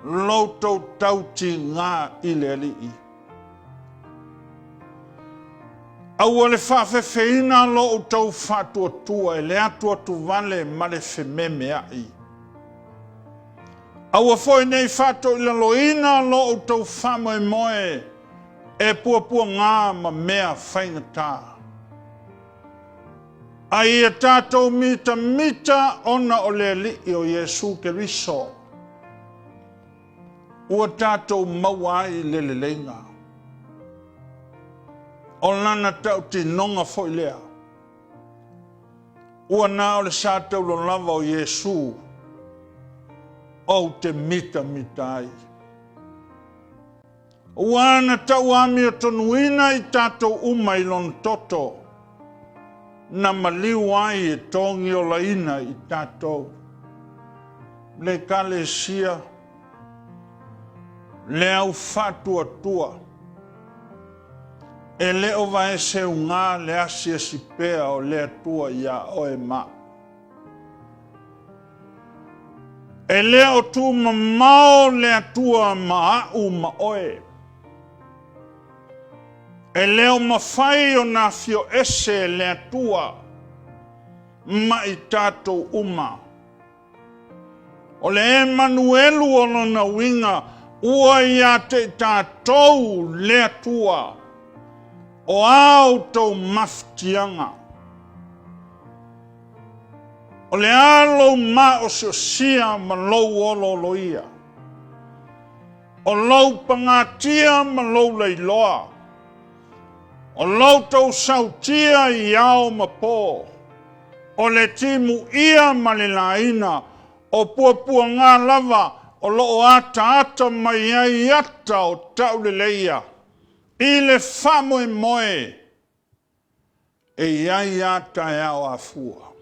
lo outou tautiga i le Alii. Aua le faafefeina lo outou faatuatua e le atuatuvale ma le fememeai. Aua foi nei faatoilaloina lo outou faamoemoe e puapuaga ma mea faigata. A ia tatou mitamita ona o le Alii o Iesu Keriso, ua tatou maua ai le leleiga. O lana tautinoga foi lea, ua na o le sa taulo lava o Iesu ou te mitamita ai. Ua na tauamiotonuina i tatou uma i lona toto, na maliu ai e togiolaina i tatou. Le Ekalesia, le au faatuatua, e le o vaeseuga le asiasi pea o le Atua iā oe ma au. E le o tumamao le Atua ma au ma oe. E le o mafai ona afio ese le Atua. ma i tatou uma. O le Emanuelu o lona uiga ua ia te i tatou le Atua. O a outou mafatiaga? O le a lou maosiosia ma lou olooloia? O lou pagatia ma lou lailoa? O lo outou sautia i ao ma po? O le timuia ma le laina, o puapuaga lava o lo o ataata mai ai ata o tauleleia i le faamoemoe e i ai a taeao afua.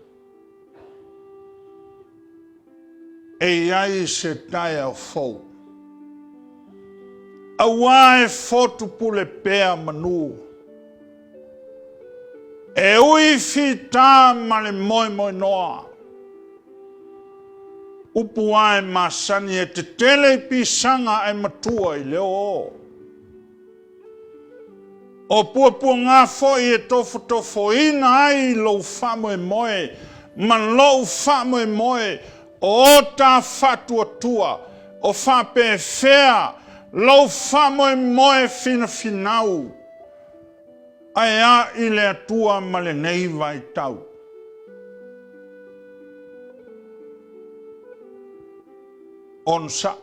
E i ai se taeao fou. Aua e fotu pule pea manu. E ui fita ma le moemoenoa. Upu lava e masani e tetele i pisaga ae matua i le oo. O puapuaga foi e tofotofoina ai lou faamoemoe ma lou faamoemoe o o ta faatuatua, o faapefea lou faamoemoe finafinau ae a i le Atua ma lenei vaitau. Onosai.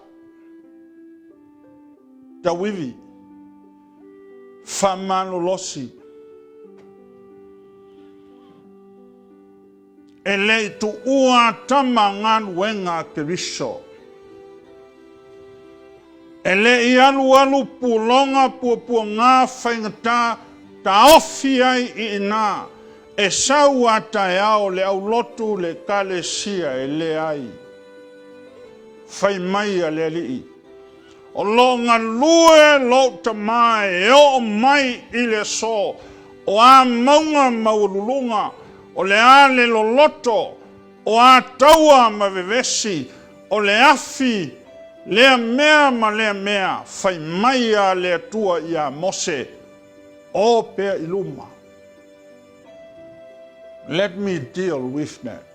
Tauivi. Faamalolosi. E le i tuua Atama galuega a Keriso. E le i alualu puloga puapuaga faigata taofi ai i ina e sau a taeao le aulotu le Ekalesia e leai. Fai mai a le Alii, O lo o galue lou Tama e oo mai i le aso, o a mauga maualuluga, o le a le loloto, o a taua ma vevesi, o le afi lea mea ma lea mea, fai mai a le Atua iā Mose, O pea i luma. Let me deal with that.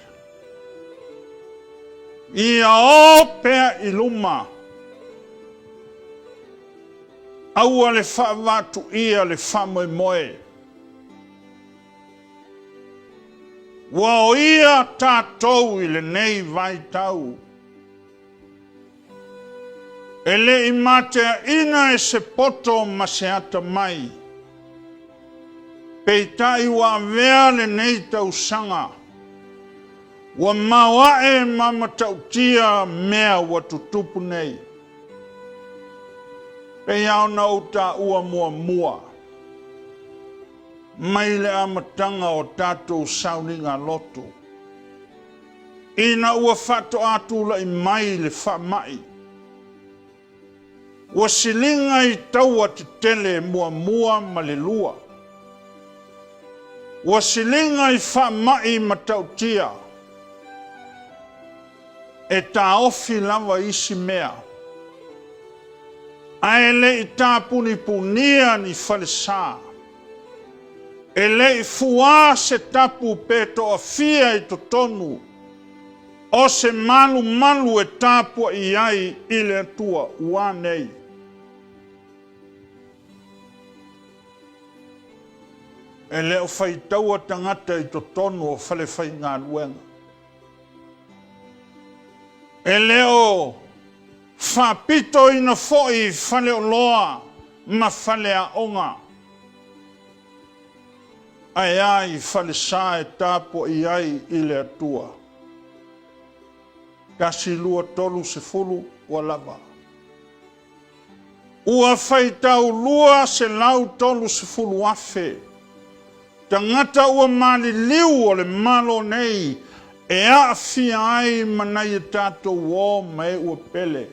Ia o pea i luma. Aua le faavaatuia le faamoemoe. Ua o ia tatou i lenei vaitau. E le i mateaina e se poto ma se atamai. Peitai ua avea lenei tausaga, ua maoae ma matautia mea ua tutupu nei. Pei lava ona ou taua muamua, mai le amataga o tatou sauniga lotu, Ina ua faatoa tulai mai le faamai, ua siliga i taua tetele muamua ma le lua. Ua siliga i faamai matautia e taofi lava isi mea, ae le i tapunipunia ni falesa. E le i fuā se tapu pe toafia i totonu o se malumalu e tapuai ai i le Atua ua nei. E le o faitaua tagata i totonu o falefaigaluega. E le o faapitoina foi i faleoloa ma faleaoga, ae a i falesa e tapuai ai i le Atua. 1, 2, 30, ua lava. Ua faitau 230,000 tagata ua maliliu o le Malo nei e aafia ai ma nai a tatou uo ma e ua pele.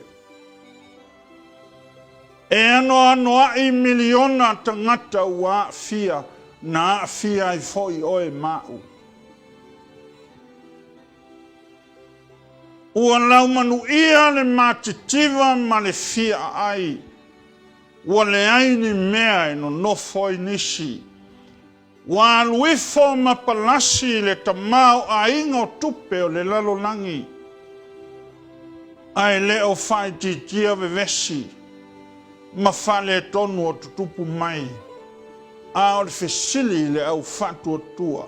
E anoanoai miliona tagata ua aafia na aafia ai foi oe ma au. Ua laumanuia le matitiva ma le fia aai, ua leai ni mea e nonofo ai nisi. Ua alu ifo ma palasi le tamaoaiga o tupe o le lalolagi, ae le o faaitiitia vevesi ma faaletonu o tutupu mai, a o le fesili i le au faatuatua,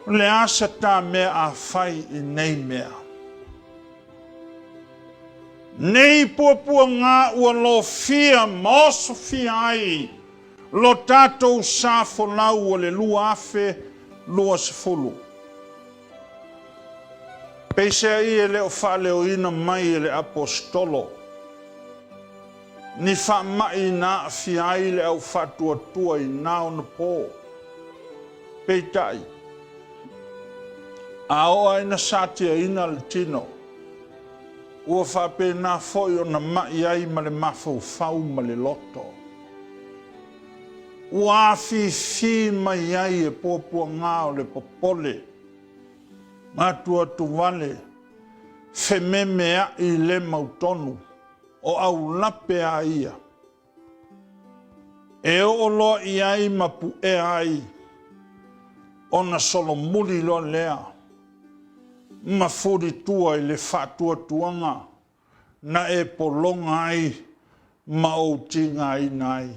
O le a se ta mea a fai i nei mea? Nei puapuaga ua lofia ma osofia ai lo tatou sa folau o le 2020. Peiseai e le o faaleoina mai e le Aposetolo ni faamai na aafia ai le au faatuatua i na ona po. Peitai, a oo lava ina satiaina le tino, ua faapena foi ona mai ai ma le mafaufau ma le loto. Ua afifi mai ai e puapuaga o le popole, atuatuvale, fememeai le mautonu, o aulape a ia. E oo loa i ai ma puea ai, ona solomuli loa lea ma fulitua i le faatuatuaga na e pologa ai ma ou tigaina ai.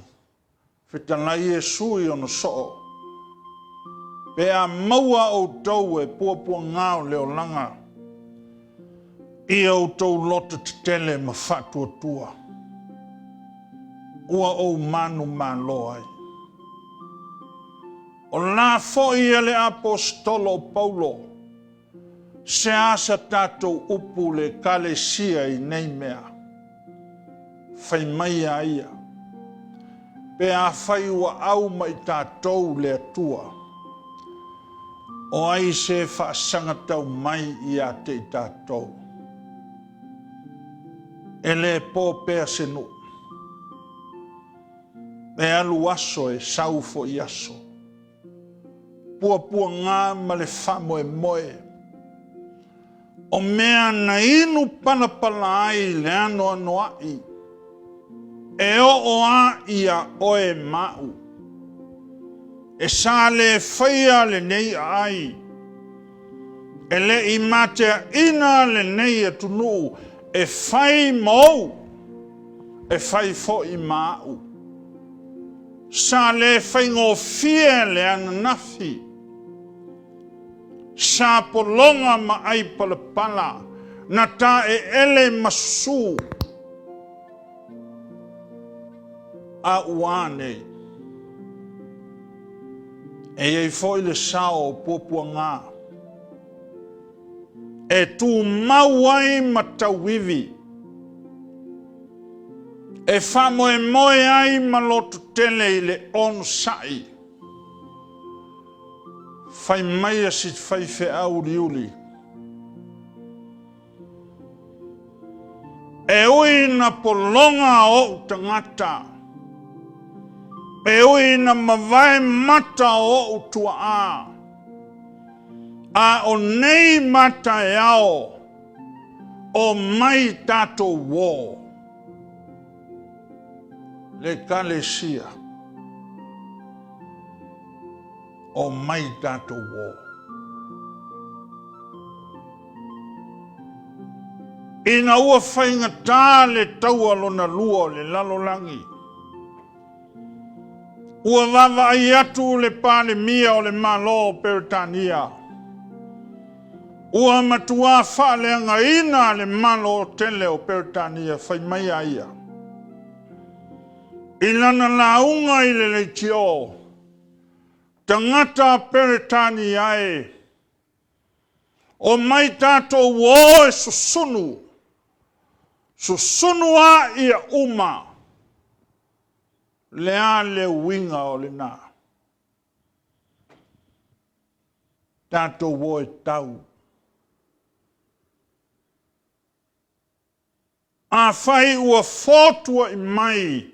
Fetalai Iesu i ona soo, Pe a maua outou e puapuaga o le olaga, ia outou loto tetele ma faatuatua, ua ou manumalo ai. O la foi a le Aposetolo o Paulo, Se a sa tatou upu le Ekalesia i nei mea? Fai mai a ia, Pe afai ua au ma i tatou le Atua, o ai se faasagatau mai ia te i tatou? E le po pea se nuu. E alu aso e sau foi aso. Puapuaga ma le faamoemoe, o mea na inu palapala ai le anoanoai, e oo a ia oe ma au. E sa le faia lenei aai, e le i mateaina lenei atunuu e fai ma ou, e fai foi ma au. Sa le faigofie le ananafi. Sa pologa ma ai palapala, na taeele ma susu. A ua a nei? E i ai foi le sao o puapuaga e tumau ai ma tauivi, e faamoemoe ai ma lototele i le onosai. Fai maia si faifeau uliuli. E ui ina pologa ou tagata, e ui ina mavae mata o ou tuaa, a o nei mataeao o mai tatou uō. Le Ekalesia, o mai tatou uō. Ina ua faigata le taua lona lua o le lalolagi, ua vaavaai atu le Palemia o le Malo o Peretania, ua matuā faaleagaina le Malo tele o Peretania, fai mai a ia i lana lauga i le leitio, Tagata Peretania e, omai tatou o e susunu, susunu a ia uma. Le a le uiga o lena? Tatou o e tau. Afai ua fotua'i mai,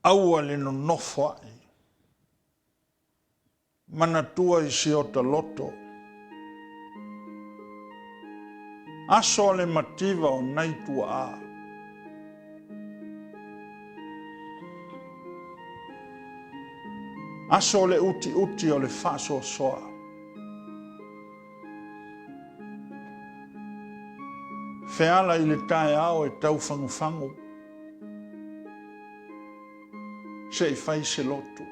aua le nonofoa'i. Manatua i si ota loto. Aso a le mativa o nai tuaa. Aso o le utiuti o le faasoasoa. Feala i le taeao e tau fagufagu se i fai se lotu.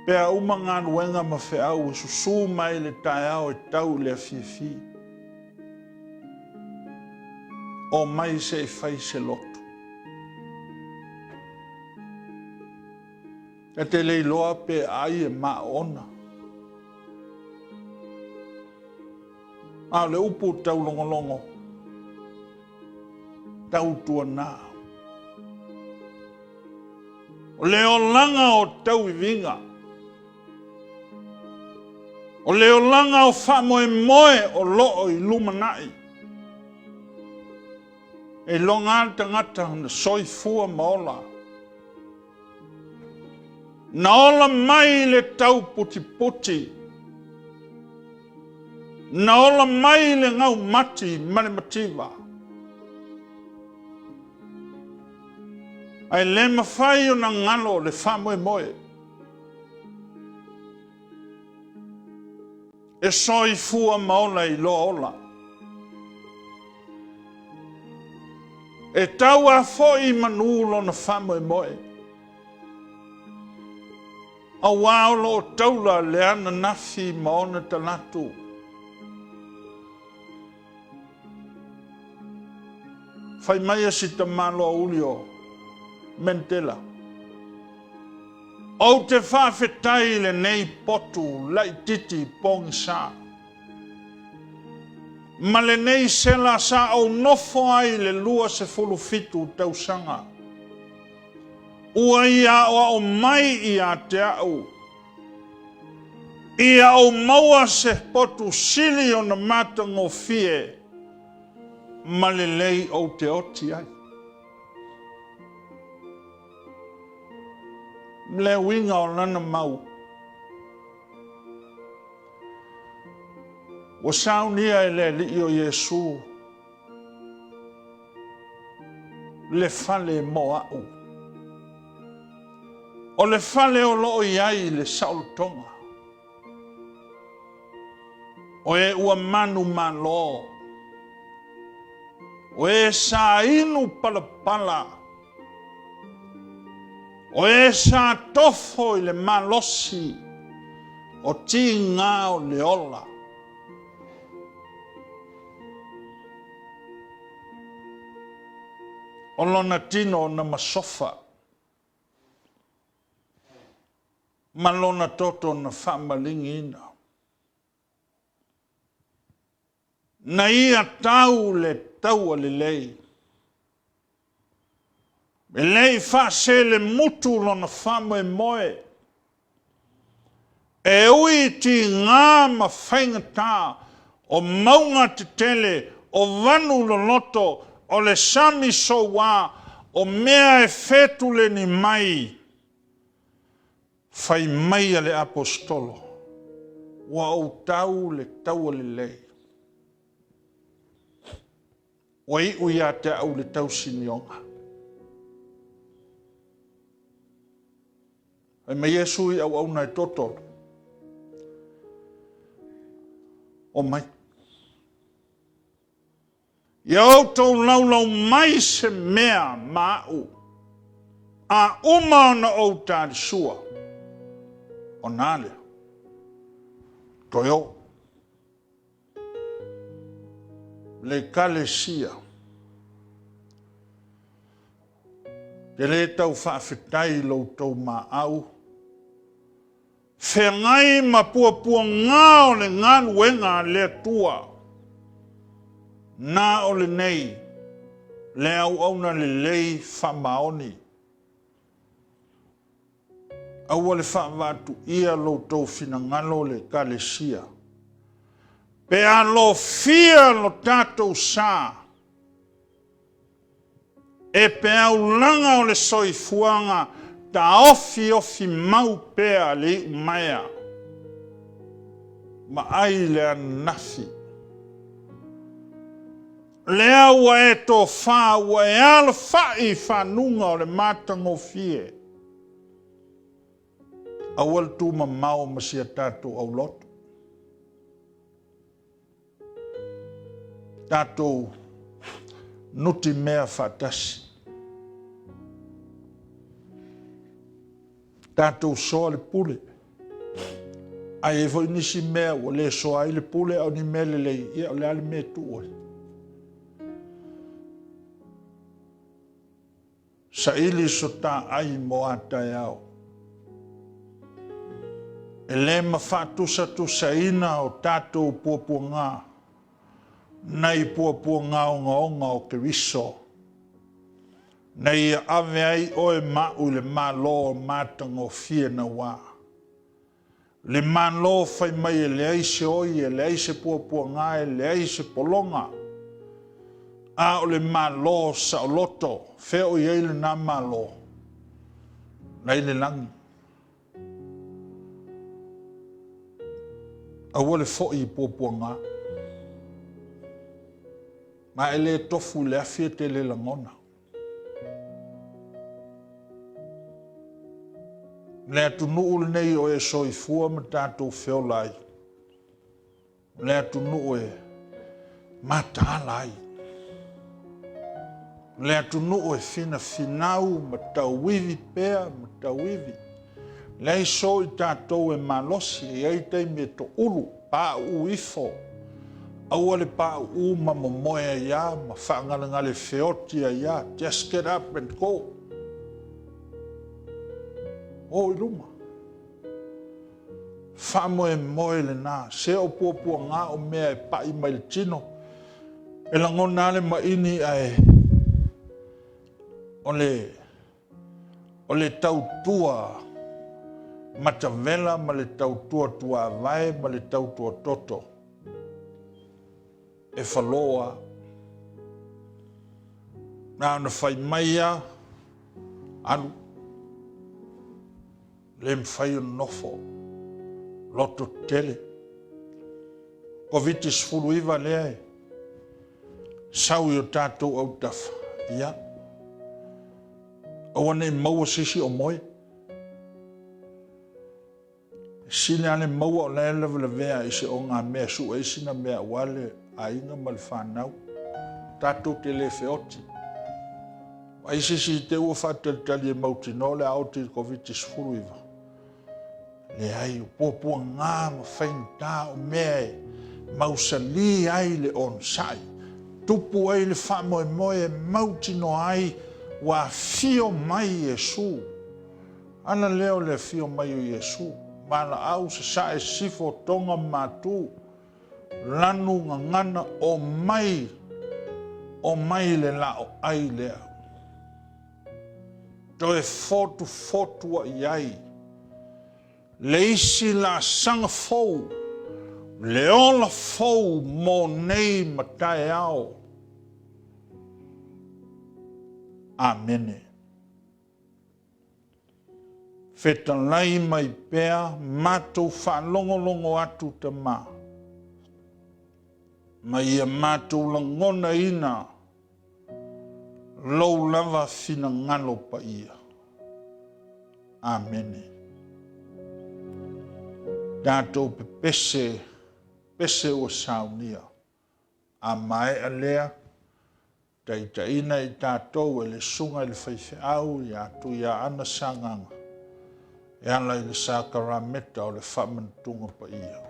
Pe a uma galuega ma feau e susu mai le taeao e tau i le afiafi. Omai se i fai se lotu. E te le iloa pe ai e maona. A o le upu taulogologo, tautuana. O le olaga o tauiviga. O le olaga o faamoemoe o loo i lumanai. E iloga lava le tagata na soifua ma ola. Na ola mai le tauputiputi. Na ola mai le gaumati ma le mativa. Ae le mafai ona galo le faamoemoe. E soifua ma ola i loa ola. E tau a foi i manu lona faamoemoe. Auā o lo o taula le ananafi ma ona talaatu. Fai mai a si tamaloa-uli o Mendela, Ou te faafetai i lenei potu laititi pogisa ma lenei sela sa ou nofo ai i le 27 tausaga. Ua ia aoao mai ia te au Ia ou maua se potu sili ona matagofie ma lelei ou te oti ai. Le uiga o lana mau, ua saunia e le Alii o Iesu le fale mo a'u. O le fale o lo o i ai le saolotoga. O e ua manumalo. O e sa inu palapala. O e sa tofo i le malosi o tiga o le ola. O lona tino na masofa ma lona toto na faamaligiina. Na ia tau le taua lelei. E le i faaselemutu lona faamoemoe. E ui i tiga ma faigata, o mauga tetele, o vanu loloto, o le sami soua, o mea e fetuleni mai, fai mai a le Aposetolo, Ua ou tau le taua lelei. Ua iu ia te au le tausinioga. Fai mai Iesu i auauna e toatolu, Omai. Ia outou laulau mai se mea ma a'u, a uma ona ou talisua, ona a lea, toe o. Le Ekalesia. Te lē tau faafetai i lo outou maau, feagai ma puapuagā o le galuega a le Atua, na o lenei le auauna lelei faamaoni. Aua le faavaatuia lo outou finagalo le Ekalesia, pe a lofia lo tatou sa, E peaulaga o le soifuaga taofiofi mau pea le iumaea ma ai le ananafi. Lea ua e tofa, ua e alafai i fanuga o le matagofie. Aua le tumamao ma si a tatou aulotu. Tatou nutimea faatasi. Tatou soa le pule. Ae i ai foi nisi mea ua le soa ai le pule a o ni mea lelei, ia o le a le mea e tuu ai? Saili so ta ai mo a taeao. E le mafatusatusaina o tatou puapuaga nai puapuaga ogaoga o Keriso, na ia ave ai oe ma au i le Malo matagofie naua. Le Malo fai mai e leai se oi, e leai se puapuaga, e leai se pologa, a o le Malo saoloto. Fea o i ai lena Malo? Na i le lagi. Aua le foi i puapuaga. Ma e le tofu i le afi e te le lagona. Le atunuu lenei o e soifua ma tatou feola ai, o le atunuu e mataala ai, o le atunuu e finafinau ma tauivi pea ma tauivi. Leai so i tatou e malosi, e i ai taimi e toulu, pauu ifo, aua le pauu ma momoe ai lava ma faagalegale feoti ai lava. Just get up and go. O i luma. Faamoemoe lena. Se o puapuaga o mea e pai mai le tino. E lagona lava le maini ae o le tautua matavela ma le tautua tuavae ma le tautua toto e falo lava. Na ona fai mai lava, alu. Le mafai ona nofo. Loto tetele. Koviti-19 lea e sau i o tatou autafa, ia, aua ne i maua se isi o moe. E sili lava le maua o la e lavelavea i se ogamea e sue ai sina mea aua le aiga ma le fanau. Tatou te le feoti. Ai se isi te ua faatalitali e mautinoa o le a oti i le Koviti-19. Leai, o puapuaga ma faigata o mea e mausali ai le onosai, tupu ai le faamoemoe e mautinoa ai ua afio mai Iesu. Ala lea o le afio mai o Iesu, valaau, sasae, sisifo, Toga ma Matu, lanu, gagana, omai, omai i le laoai lea. Toe fotufotu ai le isi laasaga fou, le ola fou mo nei ma taeao. Amene. Fetalai mai pea, matou faalogologo atu Tama, ma ia matou lagonaina lou lava finagalo paia. Amene. Tatou pepese, pese ua saunia. A maea lea, taitaiina i tatou e le Susuga i le Faifeau ia Tuiaana Sagaga e ala i le sakarameta o le Faamanatuga Paia.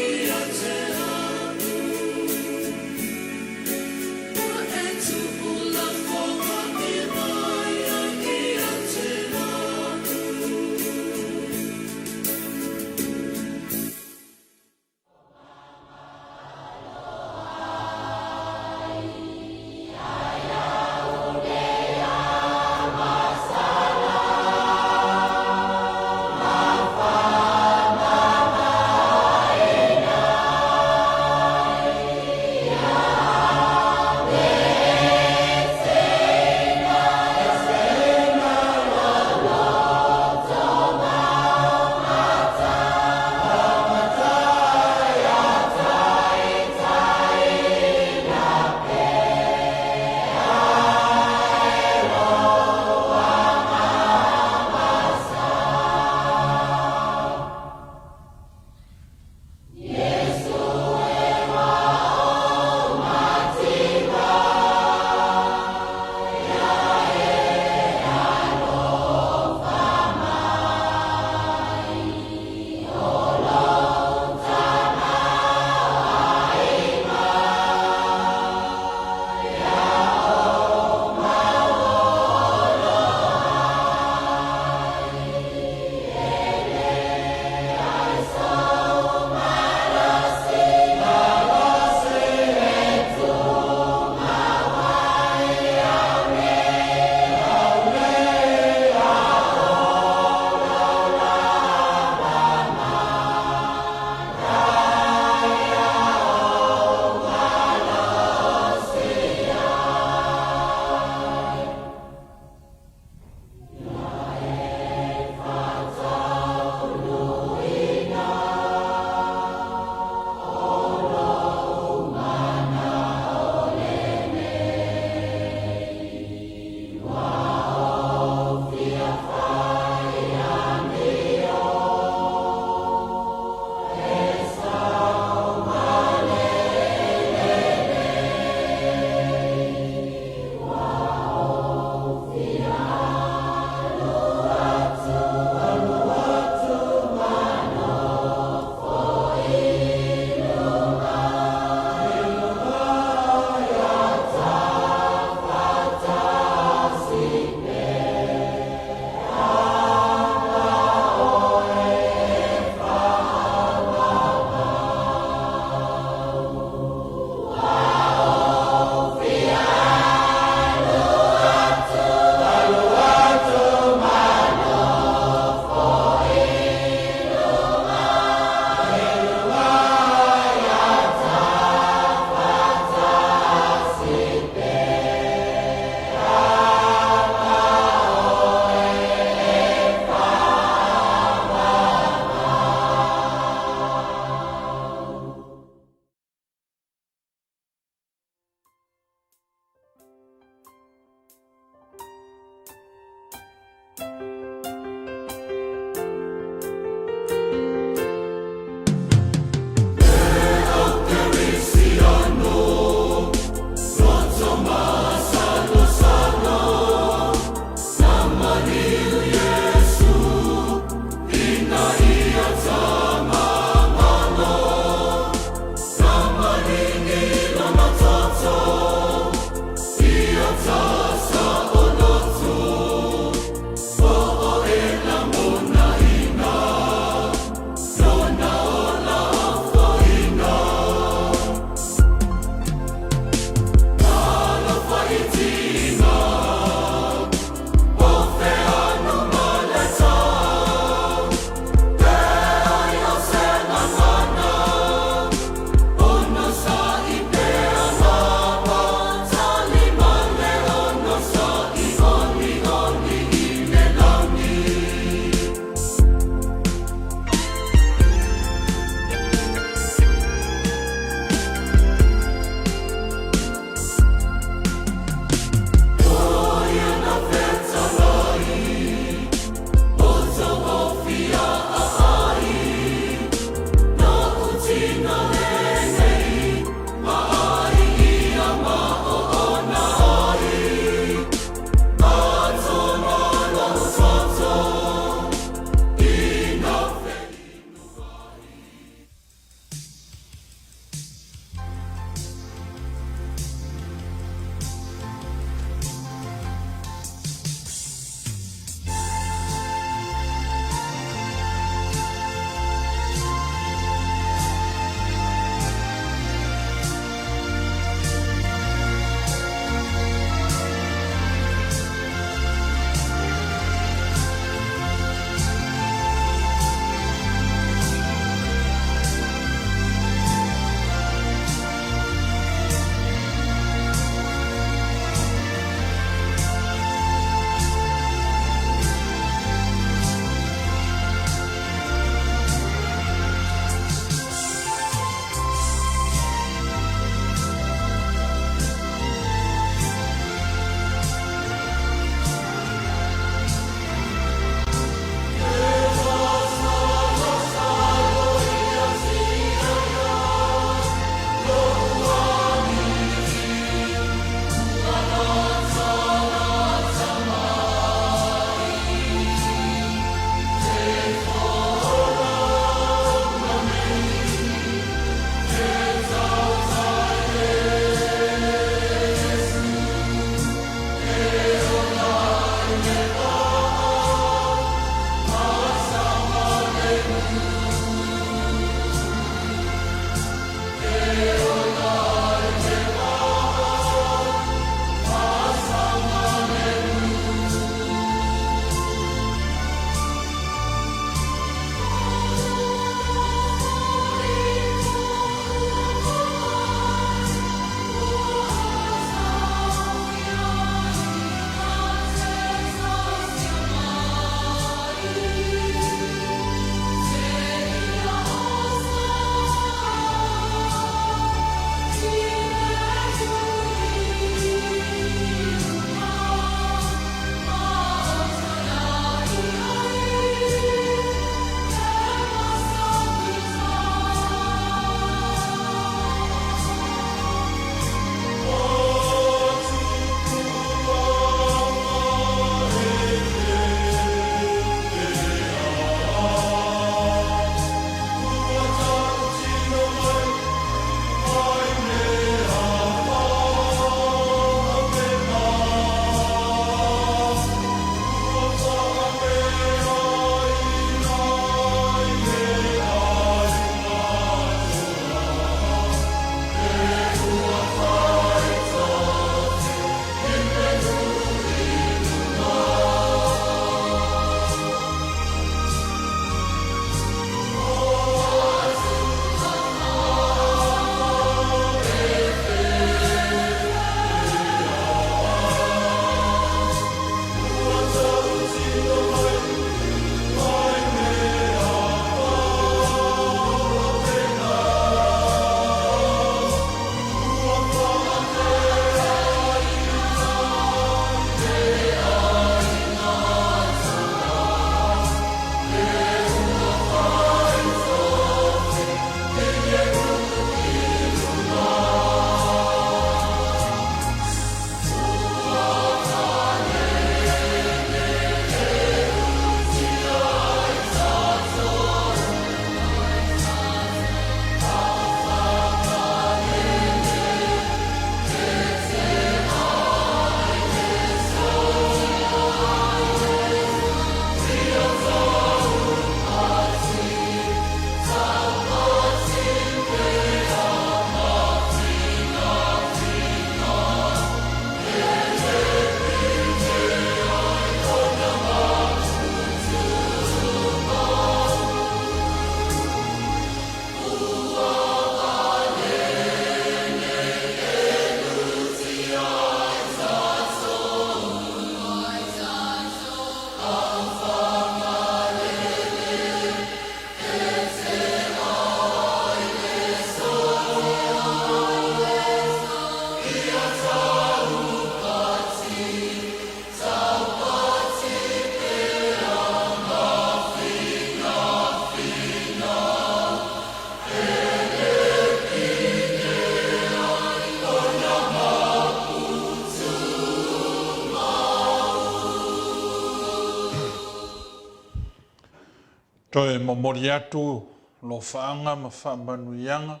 Toe momoli atu alofaaga ma faamanuiaga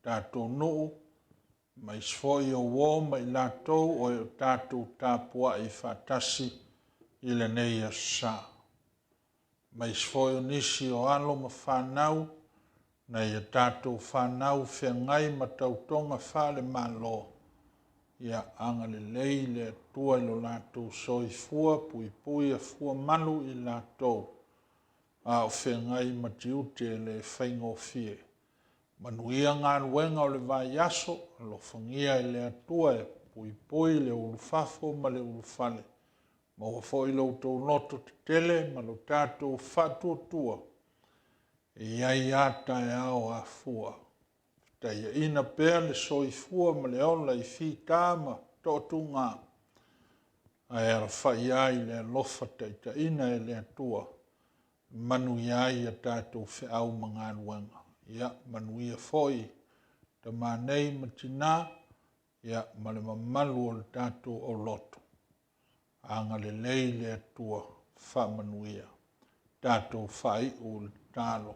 tatou nuu ma isi foi o uo ma i latou o e o tatou tapuai faatasi i lenei Aso Sa. Ma isi foi o nisi o alo ma fanau nai a tatou fanau feagai ma tautoga faale-Malo, ia agalelei le Atua i lo latou soifua, puipui afua malu i latou a o feagai ma tiute e le faigofie. Manuia galuega o le vaiaso, alofagia e le Atua e puipui le ulufafo ma le ulufale, maua foi lo outou loto tetele ma lo tatou faatuatua e i ai a taeao afua. Fetaiaina pea le soifua ma le ola i fita ma toatuga, ae alafai ai le alofa taitaiina e le Atua e manuia ai a tatou feau ma galuega. Ia manuia foi tama nei ma tina, ia ma le mamalu o le tatou aulotu. Agalelei le Atua, faamanuia. Tatou faaiu le tatalo.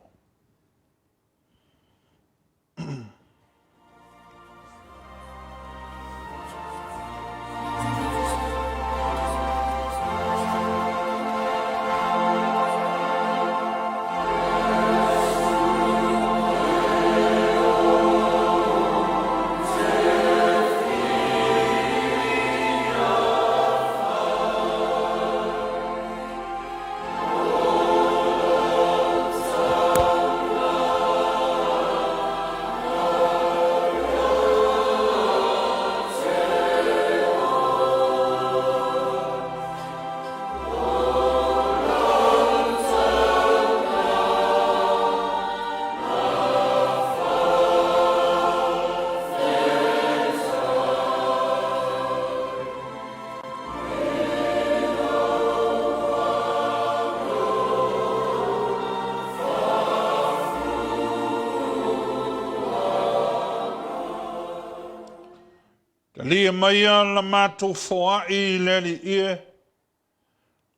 Talia maia la matou foai i le Alii e,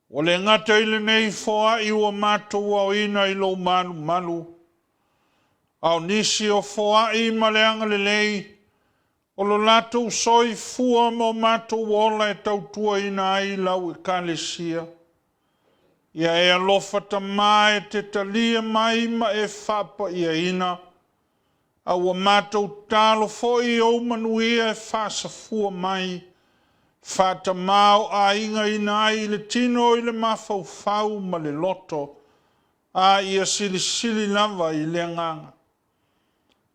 ua le gata i lenei foai ua matou aoina i lou malumalu, a o nisi o foai ma le agalelei o lo latou soifua ma o matou ola e tautuaina ai lau Ekalesia. Ia e alofa Tama e te talia mai ma e faapaiaina, a ua matou tatalo foi i ou manuia e faasafua mai, faatamaoaigaina ai i le tino i le mafaufau ma le loto, a ia silisili lava i le agaga.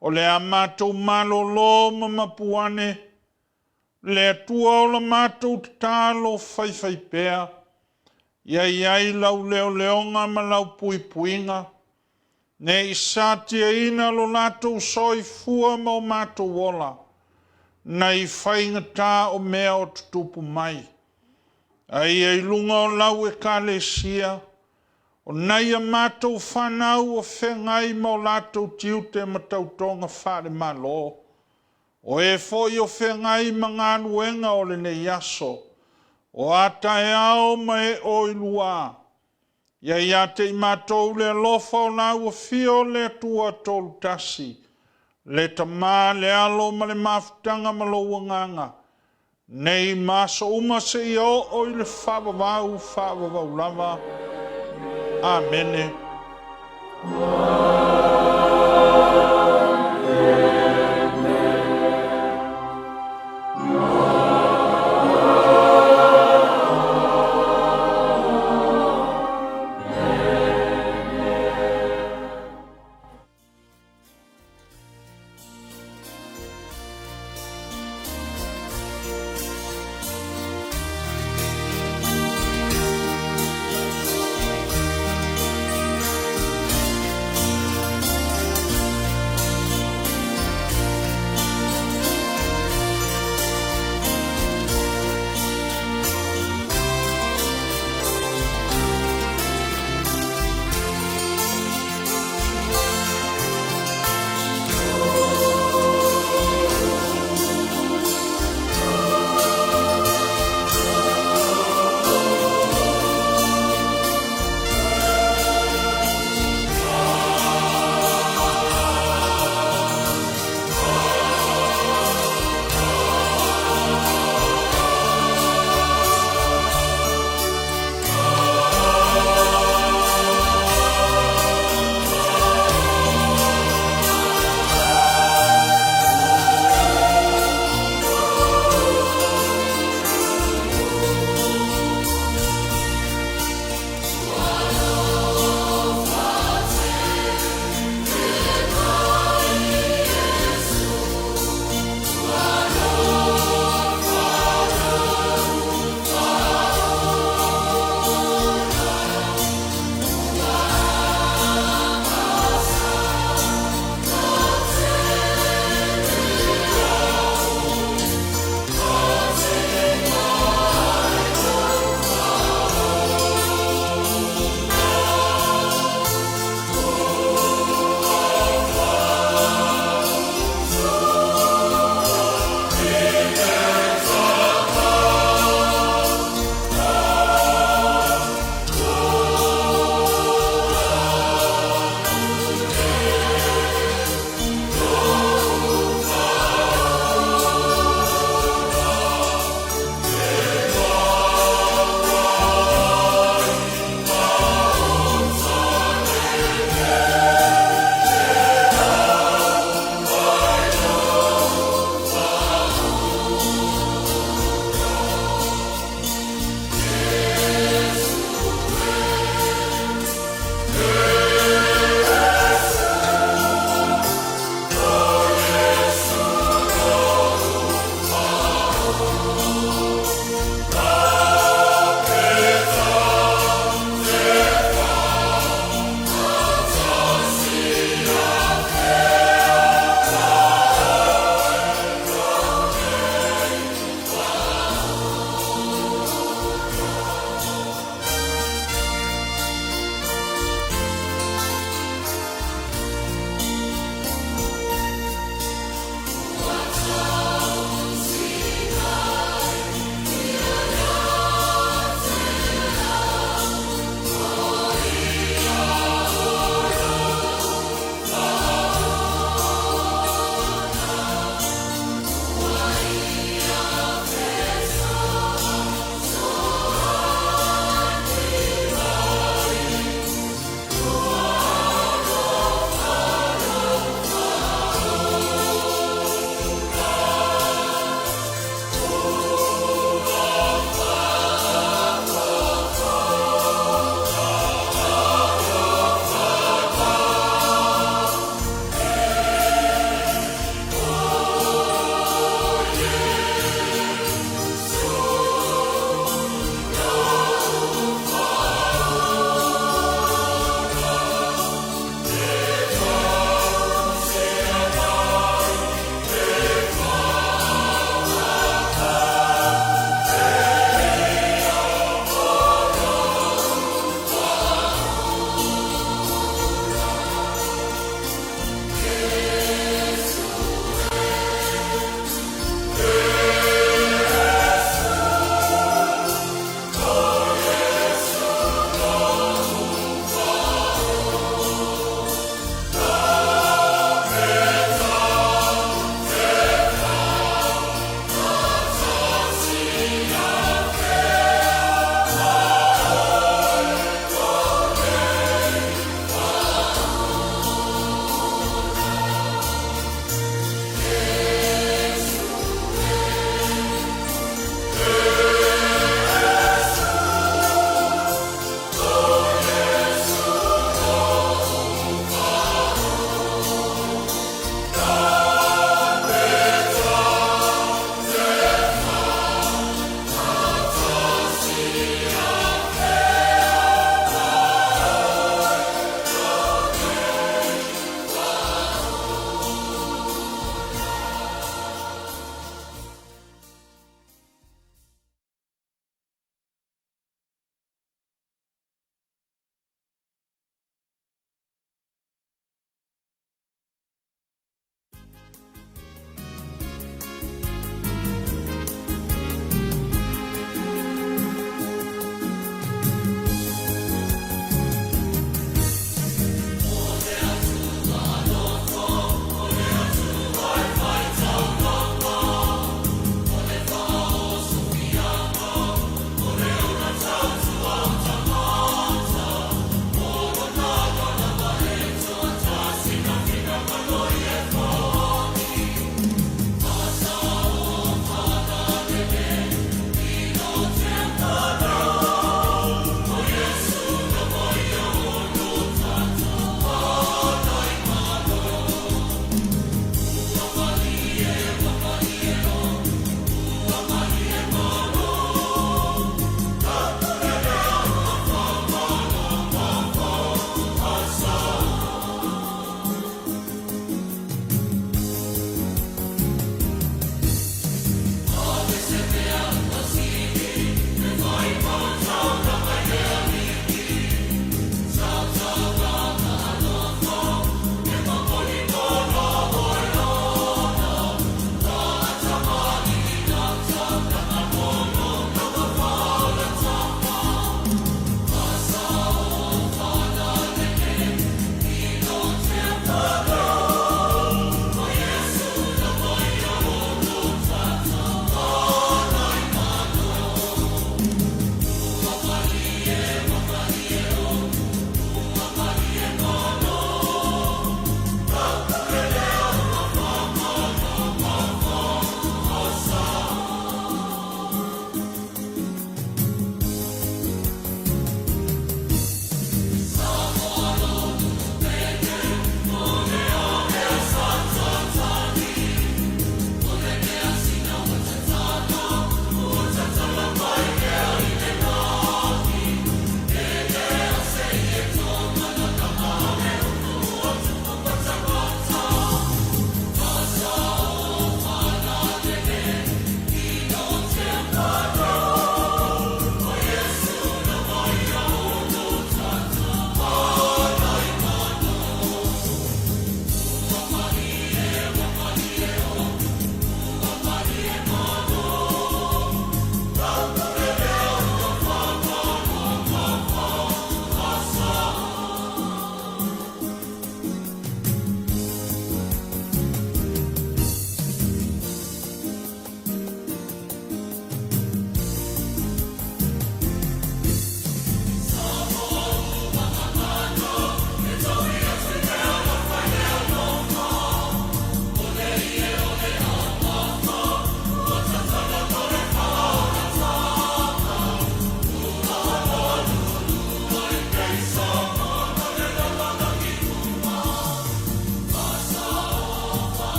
O le a matou malolo ma mapu ane, le Atua o la matou tatalo faifaipea, ia i ai lau leoleoga ma lau puipuiga, ne i satiaina lo latou soifua ma o matou ola, nai faigata o mea o tutupu mai, a ia i luga o lau Ekalesia, o nai a matou fanau o feagai ma o latou tiute ma tautoga faale-Malo, o e foi o feagai ma galuega o lenei aso, o a taeao ma e o i luā, ia ia te i matou le alofa o lau afio o le Atua Tolutasi, le Tama, le Alo ma le Mafutaga ma lou Agaga, nei ma aso uma seia oo i le faavavau faavavau lava. Amene.